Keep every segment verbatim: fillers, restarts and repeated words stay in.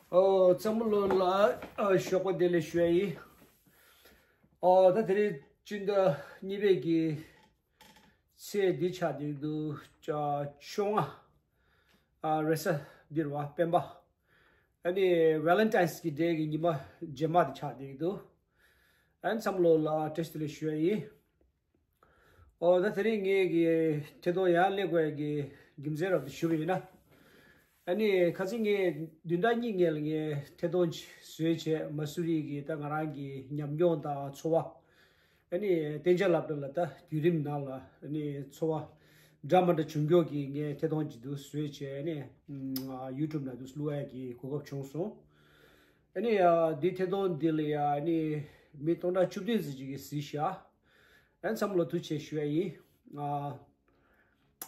ཨོ་ཚང་མ་ལོ་ལ་ཨ་ཞོགས་པ་བདེ་ལེགས་ཞུ་ཡ་ཡིན། ཨོ་ད་དེ་རིང་སྤྱི་ཟླ་གཉིས་པའི་གི་ཚེས་འདི་ཆགས་བསྡད་འདུག་ཨ་བཅོ་ལྔ་ཨ་རེས་གཟའ་འདི་རེད་བ། སྤེན་པ། ཨ་ནི་Valentine's་གི་day་གི་ཉི་མ་རྗེས་མ་དེ་ཆགས་བསྡད་འདུག་ཨ་ནི་ཚང་མ་ལོ་ལ་བཀྲ་ཤིས་བདེ་ལེགས་ཞུ་ཡ་ཡིན། ཨོ་ད་དེ་རིང་ངས་ཀྱི་ཐད་གཏོང་ཡར་སླེབས་དགོས་ཀྱི་རྒྱུ་མཚན་རབ་ཏུ་ཞུ་བ་ཡིན་ན། ཨ་ནི་ཁ་སང་ངས་བདུན་ཕྲག་གཉིས་སྔོན་ལ་ངས་ཐད་གཏོང་བཟོས་བྱས་མ་སུ་རི་གི་ད་ང་རང་གི་ཉམས་མྱོང་དང་འཚོ་བ། ཨ་ནི་གཏན་འཇགས་སློབ་གྲྭ་ལ་ད་བརྒྱུད་རིམ་ནང་ལ་ཨ་ནི་འཚོ་བ་འདྲ་མི་འདྲ་བྱུང་ཀྱོག་གི་ངས་ཐད་གཏོང་ཅིག་འདུག་བཟོས་བྱས་ཨ་ནི་ཨ་YouTube་ནང་འདུག་བླུག་ཡ་གི་གོ་སྐབས་བྱུང་སོང་། ཨ་ནི་ཨ་འདི་ཐད་གཏོང་འདི་ལ་ཡ་ཨ་ནི་མི་སྟོང་ཕྲག་བཅུ་བདུན་ཙམ་ཅིག་གིས་གཟིགས་ཤག་ཨ་ནི་ཚང་མ་ལ་ཐུགས་རྗེ་ཆེ་ཞུ་ཡ་ཡིན། ཨ་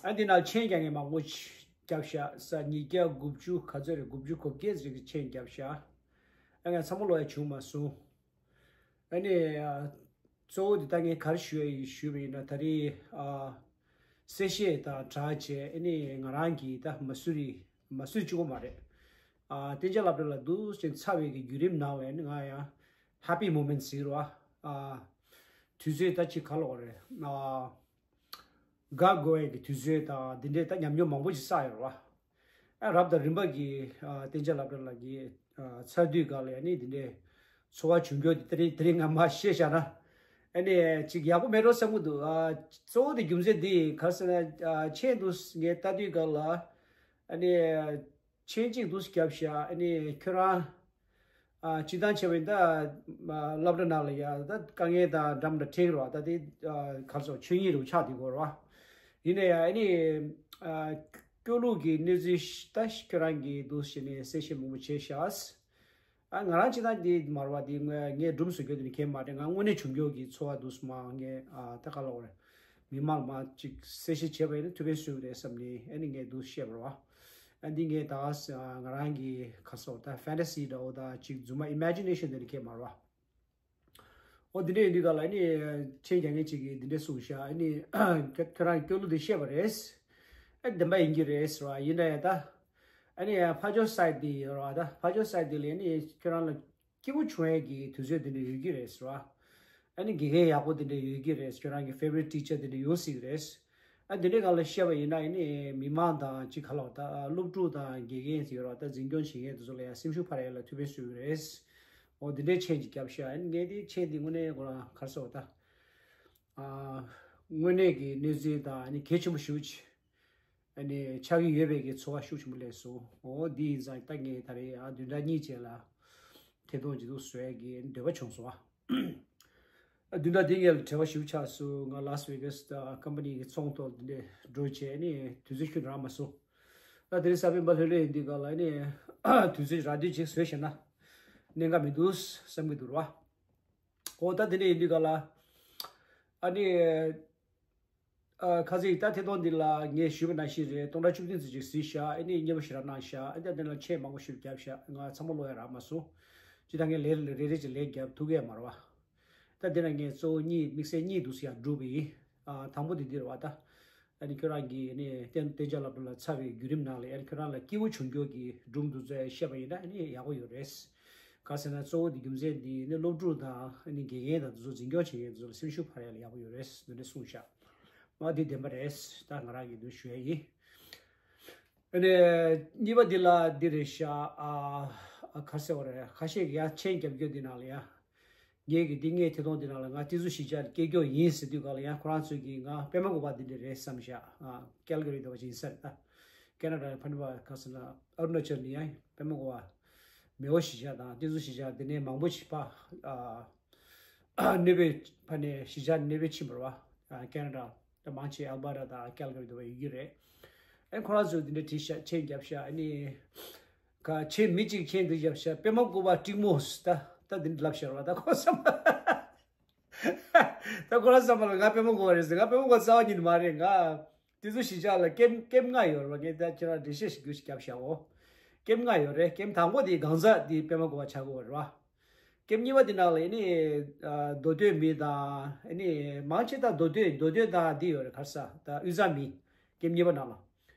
ཨ་འདི་ནང་མཆན་རྒྱག་མཁན་མང་པོ་ཞིག་བརྒྱབ་ཤག་ས། ཉིས་བརྒྱ་དགུ་བཅུ་ག་ཚོད་རེད། དགུ་བཅུ་གོ་བརྒྱད་ཅིག་གིས་མཆན་བརྒྱབ་ཤག་ཨ་ངས་ཚང་མ་ལོ་ཡ་བྱུང་མ་སོང་། ཨ་ནི་ཨ་གཙོ་བོ་འདི་ད་ངས་ག་རེ་ཞུ་ཡ་ཡིན་ཞུས་པ་ཡིན་ན། ད་རེས་ཨ་གསལ་བཤད་དང་སྦྲགས་བྱས་ཨ་ནི་ང་རང་གིས་ད་མ་སུ་རི་མ་སུ་རི་གཅིག་པོ་མ་རེད། ཨ་གཏན་འཇགས་སློབ་གྲྭ་ལ་འདུག་ཅིང་ཚར་བའི་གི་བརྒྱུད་རིམ་ནང་ལ་ཨ་ནི་ང་ཡང་happy moments་ཟེར་བ། ཨ་དུས་ཚོད་ད་ཅིག་ག་ལོག་རེད། ཨ་དགའ་དགོས་ཡ་གི་དུས་ཚོད་དང་འདི་འདྲའི་ད་ཉམས་མྱོང་མང་པོ་ཞིག་བསགས་ཡོད་རེད་བ། ཨ་རབ་དང་རིམ་པ་གི་ཨ་གཏན་འཇགས་སློབ་གྲྭ་ལ་གི་ཨ་ཚར་དུས་སྒང་ལ་ཨ་ནི་འདི་འདྲའི་ཚོར་བ་བྱུང་རྒྱུ་དེ་དེ་རིང་དེ་རིང་ང་མར་བཤད་བཞག་ན་ཨ་ནི་ཅིག་ཡག་པོ་མེད་འགྲོ་བསམ་གྱི་འདུག་ཨ་གཙོ་བོ་དེ་རྒྱུ་མཚན་འདི་ག་རེ་ཟེར་ན། ཨ་མཆན་འདུག་ངས་ལྟ་དུས་སྒང་ལ་ཨ་ནི་མཆན་གཅིག་འདུག་བརྒྱབ་ཤག་ཨ་ནི་ཁྱོད་རང་ཨ་སྤྱིར་བཏང་བྱས་པ་ཡིན་ད་ཨ་སློབ་གྲྭ་ནང་ལ་ཡ་ད་དཀའ་ངལ་དང་འདྲ་མི་འདྲ་འཕྲད་ཀྱི་རེད་བ། ད་དེ་ཨ་ག་རེ་ཟེར་ཆོས་ཉིད་རུ་ཆགས་བསྡད་ཀྱི་ཡོད་རེད་བ། ཡིན་ན་ཡང་ཨ་ནི་ཨ་སྐྱོ་གླུ་གི་གནས་ཚུལ་ཞིག་ད་ཁྱོད་རང་གིས་འདུག་བྱས་ནས་གསལ་བཤད་མང་པོ་བྱས་ཤག་ཨ་ང་རང་སྤྱིར་བཏང་འདི་མ་རེད་བ། འདི་ངས་ངས་སྒྲུང་བཟོ་རྒྱུ་དེ་ནི་གལ་མ་རེད། ང་དངོས་གནས་བྱུང་རྒྱུ་གི་ཚོར་བ་འདུག་སེ་མར་ངས་ཨ་ད་ག་ལབ་དགོས་རེད། མི་མང་ལ་མར་ཅིག་གསལ་བཤད་བྱས་པ་ཡིན་ན་ཐུགས་ཕན་གསོས་རེད་བསམ་ནས་ཨ་ནི་ངས་འདུག་བཤད་པ་རེད་བ། ཨ་འདི་ངས་ད་ང་རང་གི་ག་རེ་ཟེར་ད་fantasy་འདྲ་བོ་ད་ཅིག་རྫུན་མ་imagination་དེ་ནི་གལ་མ་རེད་བ། ཨོ་འདི་འདྲ་ཡིན་དུས་སྒང་ལ་ཨ་ནི་མཆན་རྒྱག་མཁན་ཅིག་གིས་འདི་འདྲ་གསུངས་ཤག་ཨ་ནི་ཁྱོད་ཁྱོད་རང་སྐྱོ་གླུ་འདི་བཤད་པ་རེད། ཨ་བདེན་པ་ཡིན་གྱི་རེད་ཟེར་བ། ཡིན་ན་ཡང་ད་ཨ་ནི་ཕར་ཕྱོགས་side་འདི་ཡོད་རེད་བ། ད་ཕར་ཕྱོགས་side་འདི་ལ་ཨ་ནི་ཁྱོད་རང་ལ་སྐྱིད་པོ་བྱུང་ཡས་ཀྱི་དུས་ཚོད་འདི་འདྲ་ཡོད་ཀྱི་རེད་ཟེར་བ། ཨ་ནི་དགེ་རྒན་ཡག་པོ་འདི་འདྲ་ཡོད་ཀྱི་རེད། ཁྱོད་རང་གི་favourite teacher་འདི་འདྲ་ཡོད་སྲིད་ཀྱི་རེད། ཨ་འདི་འདྲའི་སྒང་ལ་བཤད་པ་ཡིན་ན་ཨ་ནི་མི་མང་དང་ཅིག་ག་ལབ་ད་སློབ་ཕྲུག་དང་དགེ་རྒན་ཟེར་བ་ད་འཛིན་སྐྱོང་བྱེད་མཁན་དེ་ཚོ་ལ་ཡང་སེམས་ཤུགས་འཕར་ཡས་ལ་ཐུགས་ཕན་གསོས་ཀྱི་རེད། འོ་འདི་འདྲའི་མཆན་ཅིག་བརྒྱབ་ཤག་ཨ་ནི་ངས་དེ་མཆན་འདི་དངོས་གནས་ཁོ་རང་ག་རེ་ཟེར་བ་ད། ཨ་དངོས་གནས་ཀྱི་གནས་ཚུལ་དང་ཨ་ནི་གལ་ཆེན་པོ་ཞེ་པོ་ཅིག་ཨ་ནི་ཆགས་ཀྱི་ཡོད་པའི་གི་ཚོར་བ་ཤུགས་ཆེན་པོ་སླེབས་སོང་། འོ་འདི་ཡིན་ཙང་ད་ངས་ད་རེས་ཨ་བདུན་ཕྲག་གཉིས་རྗེས་ལ་ཐད་གཏོང་ཅིག་འདུག་བཟོ་ཡས་ཀྱི་འདོད་པ་བྱུང་སོང་ཨ། ཨ་བདུན་ཕྲག་འདི་ངས་བྲེལ་བ་ཞེ་པོ་ཆགས་སོང་། ང་ལཱས་ཝེ་གཱས་ད་ཀམ་པ་ནི་གི་ཚོང་ཐོག་འདི་འདྲས་འགྲོ་བྱས་ནི་དུས་ཚོད་ཤུགས་རག་མ་སོང་། ད་དེ་རིང་གཟའ་སྤེན་པ་ལྷོད་ལྷོད་ཡིན་དུས་སྒང་ལ་ནི་དུས་ཚོད་རག་དུས་ཅིག་བཟོས་བཞག་ན་གནད་འགག་མི་འདུག་བསམ་གྱི་འདུག་ར། འོ་ད་དེ་འདྲ་ཡིན་དུས་སྒང་ལ་ཨ་ནི། ཨ་ཁ་སང་ད་ཐད་གཏོང་འདི་ལ་ངས་ཞུས་པ་ནང་བཞིན་རེད། སྟོང་ཕྲག་བཅུ་བདུན་ཙམ་ཅིག་གཟིགས་ཤག་ཨ་ནི་མཉེས་པོ་ཞེ་དྲག་གནང་ཤག་ཨ་ནི་དེ་ལ་མཆན་མང་པོ་ཞིག་བརྒྱབ་ཤག་ང་ཚང་མ་ཀློག་ཡ་རག་མ་སོང་། ཅི་ད་ངས་ལན་རེ་རེ་ཅིག་ལན་བརྒྱབ་ཐུབ་ཀྱི་ཡོད་མ་རེད་བ། ད་དེ་ན་ངས་གཙོ་བོ་གཉིས་དམིགས་བསལ་གཉིས་འདུག་སེ་ཡར་བསྒྲུབས་པ་ཡིན། ཨ་དང་པོ་དེ་འདི་རེད་བ་ད། ཨ་ནི་ཁྱོད་རང་གིས་ཨ་ནི་གཏན་གཏན་འཇགས་སློབ་གྲྭ་ལ་ཚར་བའི་བརྒྱུད་རིམ་ནང་ལ་ཨ་ནི་ཁྱོད་རང་ལ་སྐྱིད་པོ་བྱུང་རྒྱུ་གི་སྒྲུང་འདུག་ཚོད་བཤད་པ་ཡིན་ན་ཨ་ནི་ཡག་པོ་ཡོད་རེད། ག་ཟེར་ན་གཙོ་བོ་དེ་རྒྱུ་མཚན་འདི་ནི་སློབ་ཕྲུག་དང་ཨ་ནི་དགེ་རྒན་དང་དེ་ཚོ་འཛིན་སྐྱོང་བྱེད་མཁན་དེ་ཚོ་ལ་སེམས་ཤུགས་འཕར་ཡ་ལ་ཡག་པོ་ཡོད་རེད་འདི་འདྲ་གསུངས་ཤག་མ་འདི་བདེན་པ་རེད། ད་ང་རང་གིས་འདི་ཞུ་ཡ་ཡིན། ཨ་ནི་གཉིས་པ་འདི་ལ་འདི་རེད་ཤག་ཨ་ཨ་ག་ཟེར་བ་རེད། ཁ་ཤས་ཀྱིས་ཡ་མཆན་རྒྱབ་རྒྱུ་འདི་ནང་ལ་ཡ། ངས་ཀྱི་འདི་ངའི་ཐད་གཏོང་འདི་ནང་ལ་ང་ཏི་ཛུ་གཞིས་ཆགས་སྐྱེས་མགྱོགས་ཡིན་ཟེར་དུས་སྒང་ལ་ཡང་ཁོ་རང་ཚོས་ཀྱིས་ང་པད་མ་བཀོད་པ་འདི་འདྲ་རེད་བསམ་བཞག་ཨ་ཀལ་ག་རི་འདྲ་བ་ཅིག་ཡིན་ས་རེད་ད། ཁེ་ན་ཌ་ཕ་ནི་བ་ག་ཟེར་ན་ཨ་རུ་ན་ཅལ་ནས་ཡང་པད་མ་བཀོད་པ་མེའོ་གཞིས་ཆགས་དང་ཏི་ཛུ་གཞིས་ཆགས་འདི་ནས་མང་པོ་ཞིག་ཕ་ཨ་གནོད་པའི་ཕ་ནས་གཞིས་ཆགས་གནོད་པའི་ཕྱིན་པ་རེད་བ། ཨ་ཁེ་ན་ཌ་ད་མང་ཆེ་ཨལ་བྷར་ཊ་དང་ཀལ་ག་རི་འདྲ་བ་ཡོད་ཀྱི་རེད། ཨ་ཁོ་རང་ཚོས་འདི་འདྲ་བྲིས་ཤག་མཆན་བརྒྱབ་ཤག་ཨ་ནི། ག་ཆེ་མི་གཅིག་མཆན་འདི་བརྒྱབ་ཤག་པད་མ་བཀོད་པ་འགྲིག་མོ་ཟེར། ད་ད་འདི་ལབ་ཤར་བ་ད་ཁོ་བསམ་པ། ད་ཁོ་རང་བསམ་པ་ལ་ང་པད་མ་བཀོད་པ་རེད་ཟེར། ང་པད་མ་བཀོད་པ་རྩ་བ་ཉིད་མ་རེད། ང་དེ་ཚོ་གཞིས་ཆགས་ལ་ཀེམ་ཀེམ་ལྔ་ཡོད་རེད་བ། ངས་ད་ཁྱེད་རང་འགྲེལ་བཤད་ཞིག་རྒྱུ་ཞིག་བརྒྱབ་ཤག་འོ། ཀེམ་ལྔ་ཡོད་རེད། ཀེམ་དང་པོ་དེ་གང་ཟག་དེ་པད་མ་བཀོད་པ་ཆགས་ཀྱི་ཡོད་རེད་བ། ཀེམ་གཉིས་པ་དེ་ནང་ལ་ཡིན་ནི་མདོ་སྟོད་མི་དང་ཨ་ནི་མང་ཆེ་ད་མདོ་སྟོད་མདོ་སྟོད་དང་འདི་ཡོད་རེད། ག་རེ་ཟེར་ད་དབུས་གཙང་མི་ཀེམ་གཉིས་པ་ནང་ལ།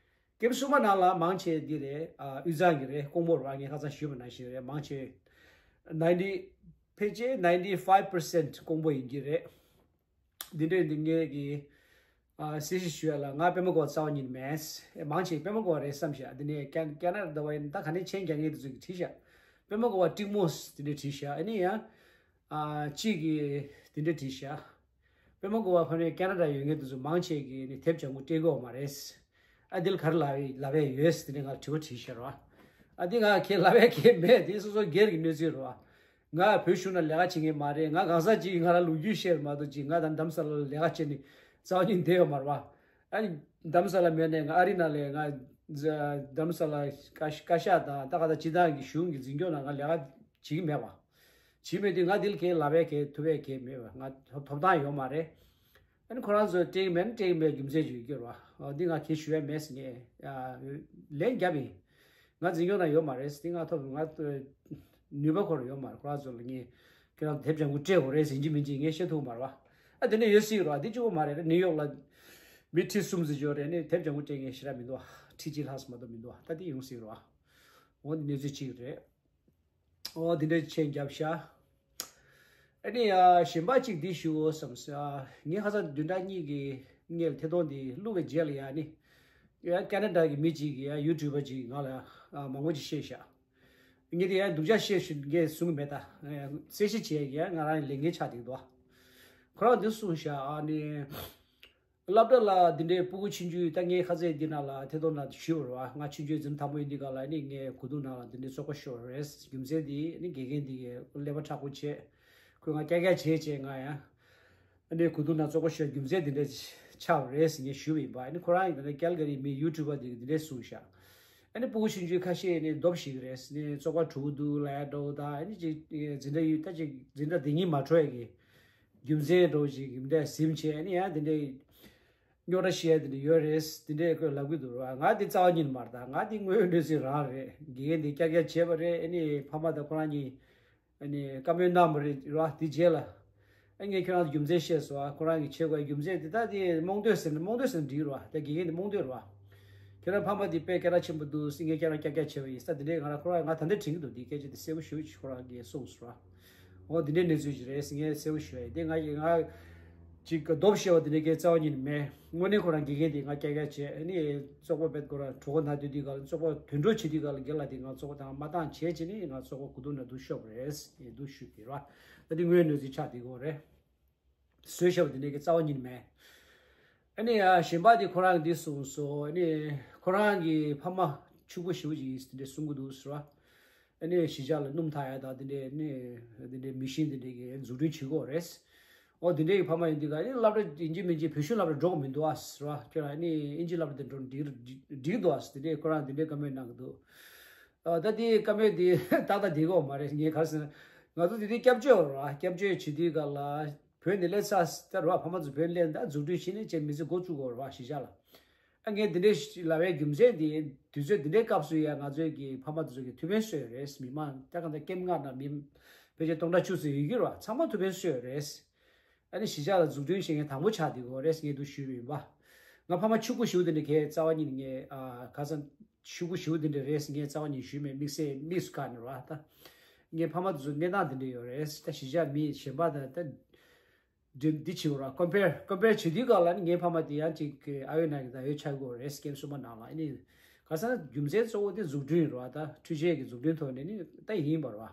ཀེམ་སུ་མ་ནང་ལ་མང་ཆེ་འདི་རེད། ཨ་དབུས་གཙང་གི་རེད། ཀོང་པོ་རེད་བ། ངས་ཁ་སང་ཞུས་པ་ནང་བཞིན་རེད། མང་ཆེ་ninety ཕལ་ཆེར ninety five percent ཀོང་པོ་ཡིན་གྱི་རེད། འདི་འདྲས་འདི་ངས་ཀྱི་ཨ་གསལ་བཤད་ཞུ་ཡ་ལ། ང་པད་མ་ཀོ་བ་རྩ་བ་ཉིད་མེད། མང་ཆེ་པད་མ་ཀོ་བ་རེད་བསམ་བཞག་འདི་ནས་ཀན་ཀན་ན་ཌ་བ་ཡིན་ད་ག་ནས་མཆན་རྒྱག་མཁན་དེ་ཚོ་གིས་བྲིས་བཞག་པད་མ་ཀོ་བ་ཀྲིག་མོས་འདི་འདྲས་བྲིས་བཞག་ཨ་ནི་ཡང་ཨ་གཅིག་གིས་འདི་འདྲས་བྲིས་བཞག་པད་མ་ཀོ་བ་ཕ་ནས་ཀན་ན་ཌ་ཡོད་མཁན་དེ་ཚོ་མང་ཆེ་གིས་ནི་དེབ་ལྗང་ཁུ་སྤྲད་གི་ཡོད་མ་རེད། ཨ་འདི་ལ་ག་རེ་ལབ་ཡས་ལབ་ཡས་ཡོད་ཟེར་ནས་ང་ལ་དྲི་བ་དྲིས་ཤག་ར། ཨ་འདི་ང་ཁྱེད་ལབ་ཡས་ཁྱེད་མེད། འདི་སོ་སོ་སྒེར་གྱི་གནས་ཚུལ་ར། ང་བོད་གཞུང་ནང་ལས་ཀ་བྱེད་མཁན་མ་རེད། ང་གང་ཟག་ཅིག་གིས་ང་རང་ལོ་རྒྱུས་བཤད་མ་གཏོགས་ཅིག་ང་དང་རྡ་རམ་ས་ལ་ལ་ལས་ཀ་བྱེད་ནི་རྩ་བ་ཉིད་བསྡད་ཡོད་མ་རེད་བ། ཨ་ནི་རྡ་རམ་ས་ལ་མེད་ནས་ང་ཨ་རི་ནང་ལས་ང་རྡ་རམ་ས་ལ་བཀའ་བཀའ་ཤག་དང་ད་ག་ད་སྤྱི་བཏང་གི་གཞུང་གི་འཛིན་སྐྱོང་ནང་ང་ལས་ཀ་བྱེད་ཀྱི་མེད་བ། བྱེད་མེད་དུས་ང་འདི་ལ་གས་ལབ་ཡས་གས་ཐུབ་ཡས་གས་མེད་བ། ང་ཐོབ་ཐོབ་ཐང་ཡོད་མ་རེད། ཨ་ནི་ཁོ་རང་ཚོས་སྤྲད་ཀྱི་མེད་ན་སྤྲད་ཀྱི་མེད་རྒྱུ་མཚན་ཅིག་ཡོད་ཀྱི་རེད་བ། འདི་ང་གས་ཞུ་ཡས་མེད་ཟེར་ངས་ལན་བརྒྱབ་ཡིན། ང་འཛིན་སྐྱོང་ནང་ཡོད་མ་རེད། འདི་ང་ཐོབ་ང་ནུས་པ་ཁོ་རང་ཡོད་མ་རེད། ཁོ་རང་ཚོ་ལ་ངས་ཁྱེད་རང་དེབ་ལྗང་ཁུ་སྤྲད་དགོས་རེད་ཟེར་གྱི་མིན་གྱི་ངས་བཤད་ཐུབ་མ་རེད་བ། ཨ་དེ་ནས་ཡོད་སྲིད་རེད་བ། འདི་གཅིག་པོ་མ་རེད། ནིའུ་ཡོག་ལ་མི་ཁྲི་གསུམ་ཙམ་ཡོད་རེད། ནི་དེབ་ལྗང་ཁུ་སྤྲད་མཁན་ཞེ་དྲག་མི་འདུག་བ། ཁྲི་གཅིག་ལྷག་ཙམ་མ་གཏོགས་མི་འདུག་བ། ད་འདི་ཡོང་སྲིད་རེད་བ། འོ་འདི་གནས་ཚུལ་གཅིག་རེད། འོ་འདི་འདྲ་མཆན་བརྒྱབ་ཤག་ཨ་ནི་ཡ་གཞན་པ་གཅིག་འདི་ཞུ་འོ་བསམ་སོང་། ངས་ཁ་སང་བདུན་ཕྲག་གཉིས་ཀྱི་སྔོན་ལ་ཐད་གཏོང་འདི་བླུགས་པའི་རྗེས་ལ་ཡ་ནི་ཡ་ཀ་ན་ཌ་གི་མི་གཅིག་གིས་ཡ་ཡུ་ཊུབ་པ་གཅིག་གིས་ང་ལ་ཡ་མང་པོ་ཅིག་བཤད་ཤག་ངས་དེ་ཡ་སྡུག་ཅག་བཤད་ཞུ་ངས་གསུང་གི་མེད། ད་གསལ་བཤད་བྱས་ཡ་ང་རང་ལས་འགན་ཆགས་བསྡད་འདུག་ཁོ་རང་འདི་གསུངས་ཤག་ཨ་ནི། སློབ་གྲྭ་ལ་འདི་འདྲའི་སྤུ་གུ་ཆུང་ཆུང་ད་ངས་ཁ་ཚད་འདི་ནང་ལ་ཐད་གཏོང་ནང་ཞུས་པ་རེད་བ། ང་ཆུང་ཆུང་འཛིན་དང་པོ་ཡིན་དུས་སྒང་ལ་ནི་ངས་གོ་བསྡུར་ནང་ལ་འདི་འདྲའི་བཙོག་པ་ཤོར་རེད། རྒྱུ་མཚན་འདི་ནི་དགེ་རྒན་འདི་གིས་ཀླད་པ་མཁྲེགས་པོ་བྱས། ཁོས་ང་ཀྱག་ཀྱག་བྱས་བྱས་ང་ཡང་ཨ་ནི་གོ་བསྡུར་ནང་བཙོག་པ་ཤོར་རྒྱུ་མཚན་འདི་འདྲ་ཆགས་པ་རེད་ཟེར་ངས་ཞུས་པ་ཡིན་པ། ཨ་ནི་ཁོ་རང་ཡིན་ན་ཀལ་ག་རི་མི་ཡུ་ཊུབ་པ་འདི་གིས་འདི་འདྲ་གསུངས་ཤག་ཨ་ནི་སྤུ་གུ་ཆུང་ཆུང་ཁ་ཤས་ནི་རྡོབ་ཤིག་རེད་ནི་བཙོག་པ་བྲུ་འདུག་ལབ་ཡ་འདྲ་བོ་དང་། ཨ་ནི་ཅིག་འཛིན་གྲྭ་ཡུལ་ད་ཅིག་འཛིན་གྲྭ་འདི་ཉིད་མ་འཕྲོད་ཡ་གི་རྒྱུ་མཚན་འདྲ་བོ་ཞིག་གི་འདྲ་ཟིན་བྱས་ནི་ཡང་དེ་འདྲའི་རྙོག་དྲ་བཤད་དེ་འདྲ་ཡོད་རེད། དེ་འདྲའི་ཁོས་ལབ་གི་འདུག་ར། ང་དེ་རྩ་བ་ཉིད་མ་རེད། ད་ང་དེ་དངོས་ཡོད་གནས་ཚུལ་རང་རེད། དགེ་རྒན་དེ་ཀྱག་ཀྱག་བྱས་པ་རེད། ཨ་ནི་ཕ་མ་དང་ཁོ་རང་གཉིས་ཨ་ནི་བཀའ་མོལ་གནང་བ་རེད་ར། དེ་རྗེས་ལ་ཨ་ངས་ཁྱོད་རང་ལ་རྒྱུ་མཚན་བཤད་སོང་། ཨ་ཁོ་རང་གིས་བྱེད་དགོས་རྒྱུ་མཚན་དེ་ད་དེ་རྨོངས་འདོད་ཟེར་ན་རྨོངས་འདོད་ཟེར་ན་འགྲིག་ར། ད་དགེ་རྒན་དེ་རྨོངས་འདོད་ར། ཁྱེད་རང་ཕ་མ་འདི་དཔེ་སྐད་གྲགས་ཆེན་པོ་འདུག་ཟེར་ངས་ཁྱེད་རང་ཀྱག་ཀྱག་བྱས་པ་ཡིན་ས། དེ་འདྲས་ང་རང་ཁོ་རང་ང་ད་ལྟ་དྲན་གྱི་འདུག་འདི་སྐད་ཆ་དེ་གསལ་པོ་ཞེ་པོ་ཅིག་ཁོ་རང་གིས་གསུངས་སོང་ར། འོ་འདི་འདྲས་གནས་ཚུལ་ཅིག་རེད་ཟེར་ངས་གསལ་པོ་ཞུ་ཡ་ཡིན། དེ་ང་ཡིན་ང་ཅིག་གི་རྡོབ་བཤད་པ་དེ་འདྲས་སྐད་རྩ་བ་ཉིད་ནས་མེད། དངོས་གནས་ཁོ་རང་དགེ་རྒན་དེ་ང་ཀྱག་ཀྱག་བྱས། ཨ་ནི་བཙོག་པ་བེད་ཁོ་རང་གྲོད་ཁོག་ན་དུས་དུས་ག་ལ་བཙོག་པ་དུད་འགྲོ་བྱེད་དུས་ག་ལ་རྒན་ལགས་དེ་ང་བཙོག་པ་དང་མ་བཏང་བྱས་བྱས་ནས་ང་བཙོག་པ་གོ་དུ་ན་འདུག་ཤོར་བ་རེད་ཟེར་འདུག་ཞུས་ཏེ་ར། ད་དེ་དངོས་གནས་ཚུལ་ཆགས་བསྡད་ཀྱི་ཡོད་རེད། བཟོས་བཞག་པ་དེ་འདྲའི་གི་རྩ་བ་ཉིད་ནས་མེད། ཨ་ནི་ཡ་གཞན་པ་དེ་ཁོ་རང་གིས་འདི་གསུངས་སོང་། ཨ་ནི་ཁོ་རང་གི་ཕ་མ་ཕྱུག་པོ་ཞེ་པོ་ཅིག་ཡིན་དེ་འདྲས་གསུང་གི་འདུག་ཟེར་བ། ཨ་ནི་གཞིས་ཆགས་ལ་སྣུམ་འཐག་ཡ་དང་དེ་འདྲའི་ཨ་ནི་དེ་འདྲའི་མི་ཤིན་དེ་འདྲའི་གི་འཛུགས་སྐྲུན་བྱེད་ཀྱི་ཡོད་རེད། འོ་དེ་འདྲའི་གི་ཕ་མ་ཡིན་དུས་ག་ཨ་ནི་སློབ་གྲྭ་ཡིན་གཅིག་མིན་གཅིག་བོད་གཞུང་སློབ་གྲྭ་འགྲོ་གི་མི་འདུག་ཨ་ཟེར་བ། ཁྱོད་རང་ཨ་ནི་ཨིན་ཇི་སློབ་གྲྭ་དེ་འགྲོ་འགྲིག་འགྲིག་འགྲིག་འདུག་ཨ་ཟེར་དེ་འདྲའི་ཁོ་རང་དེ་འདྲའི་བཀའ་མོལ་གནང་གི་འདུག་ཨ་ད་དེ་བཀའ་མོལ་དེ་ཏག་ཏག་བསྡད་ཀྱི་ཡོད་མ་རེད། ངས་ག་རེ་ཟེར་ན་ང་ཚོ་དེ་དུས་སྐྱབས་བཅོལ་ར། སྐྱབས་བཅོལ་བྱེད་དུས་ག་ལ། བོད་ནས་སླེབས་ཚར་ད་ར་བ། ཕ་མ་ཚོ་བོད་སླེབས་ད་འཛུགས་སྐྲུན་བྱས་ནས་ཅེས་མི་ཚེ་འགོ་བཙུགས་དགོས་ར་བ། གཞིས་ཆགས་ལ། ཨ་ངས་འདི་འདྲའི་ལབ་པའི་རྒྱུ་མཚན་དེ་དུས་ཚོད་འདི་འདྲའི་སྐབས་སུ་ཡང་ང་ཚོའི་གི་ཕ་མ་དེ་ཚོ་གི་ཐུགས་ཕན་གསོས་ཡོད་རེད། མི་མང་ད་གང་ལྟར་ཀེམ་ལྔ་ནང་མི་ཕལ་ཆེར་སྟོང་ཕྲག་བཅུ་ཙམ་ཡོད་ཀྱི་ར་བ། ཚང་མ་ཐུགས་ཕན་གསོས་ཡོད་རེད། ཨ་ནི་གཞིས་ཆགས་ལ་འཛུགས་སྐྲུན་བྱེད་མཁན་དང་པོ་ཆགས་བསྡད་ཀྱི་ཡོད་རེད་ཟེར་ངས་འདུག་ཞུས་པ་ཡིན་པ། ང་ཕ་མ་ཕྱུག་པོ་ཞེ་པོ་དེ་འདྲ་གས་རྩ་བ་ཉིད་ནས་ངས་ཨ་ཁ་སང་ཕྱུག་པོ་ཞེ་པོ་དེ་འདྲ་རེད་ཟེར་ངས་རྩ་བ་ཉིད་ཞུས་མེད། དམིགས་བསལ་དམིགས་སུ་བཀར་ནས་ར། ད་ངའི་ཕ་མ་དེ་ཚོ་གནས་སྟངས་དེ་འདྲ་ཡོད་རེད། ད་གཞིས་ཆགས་མི་གཞན་པ་དང་ད་འདི་འདི་བྱེད་དགོས་ར། ཀོམ་པེར་ཀོམ་པེར་བྱེད་དུས་ག་ལ་ནི་ངའི་ཕ་མ་དེ་ཡང་ཅིག་ཨ་ཡོད་ན་གི་ད་ཡོད་ཆགས་དགོས་རེད། ཀེམ་སུ་མ་ནང་ལ་ཨ་ནི་ཁ་སང་རྒྱུ་མཚན་གཙོ་བོ་དེ་འཛུགས་སྐྲུན་རེད་བ། ད་འཕྲུལ་ཆས་ཀྱི་འཛུགས་སྐྲུན་ཐོག་ནས་ནི་ད་ཡིན་པ་རེད་བ།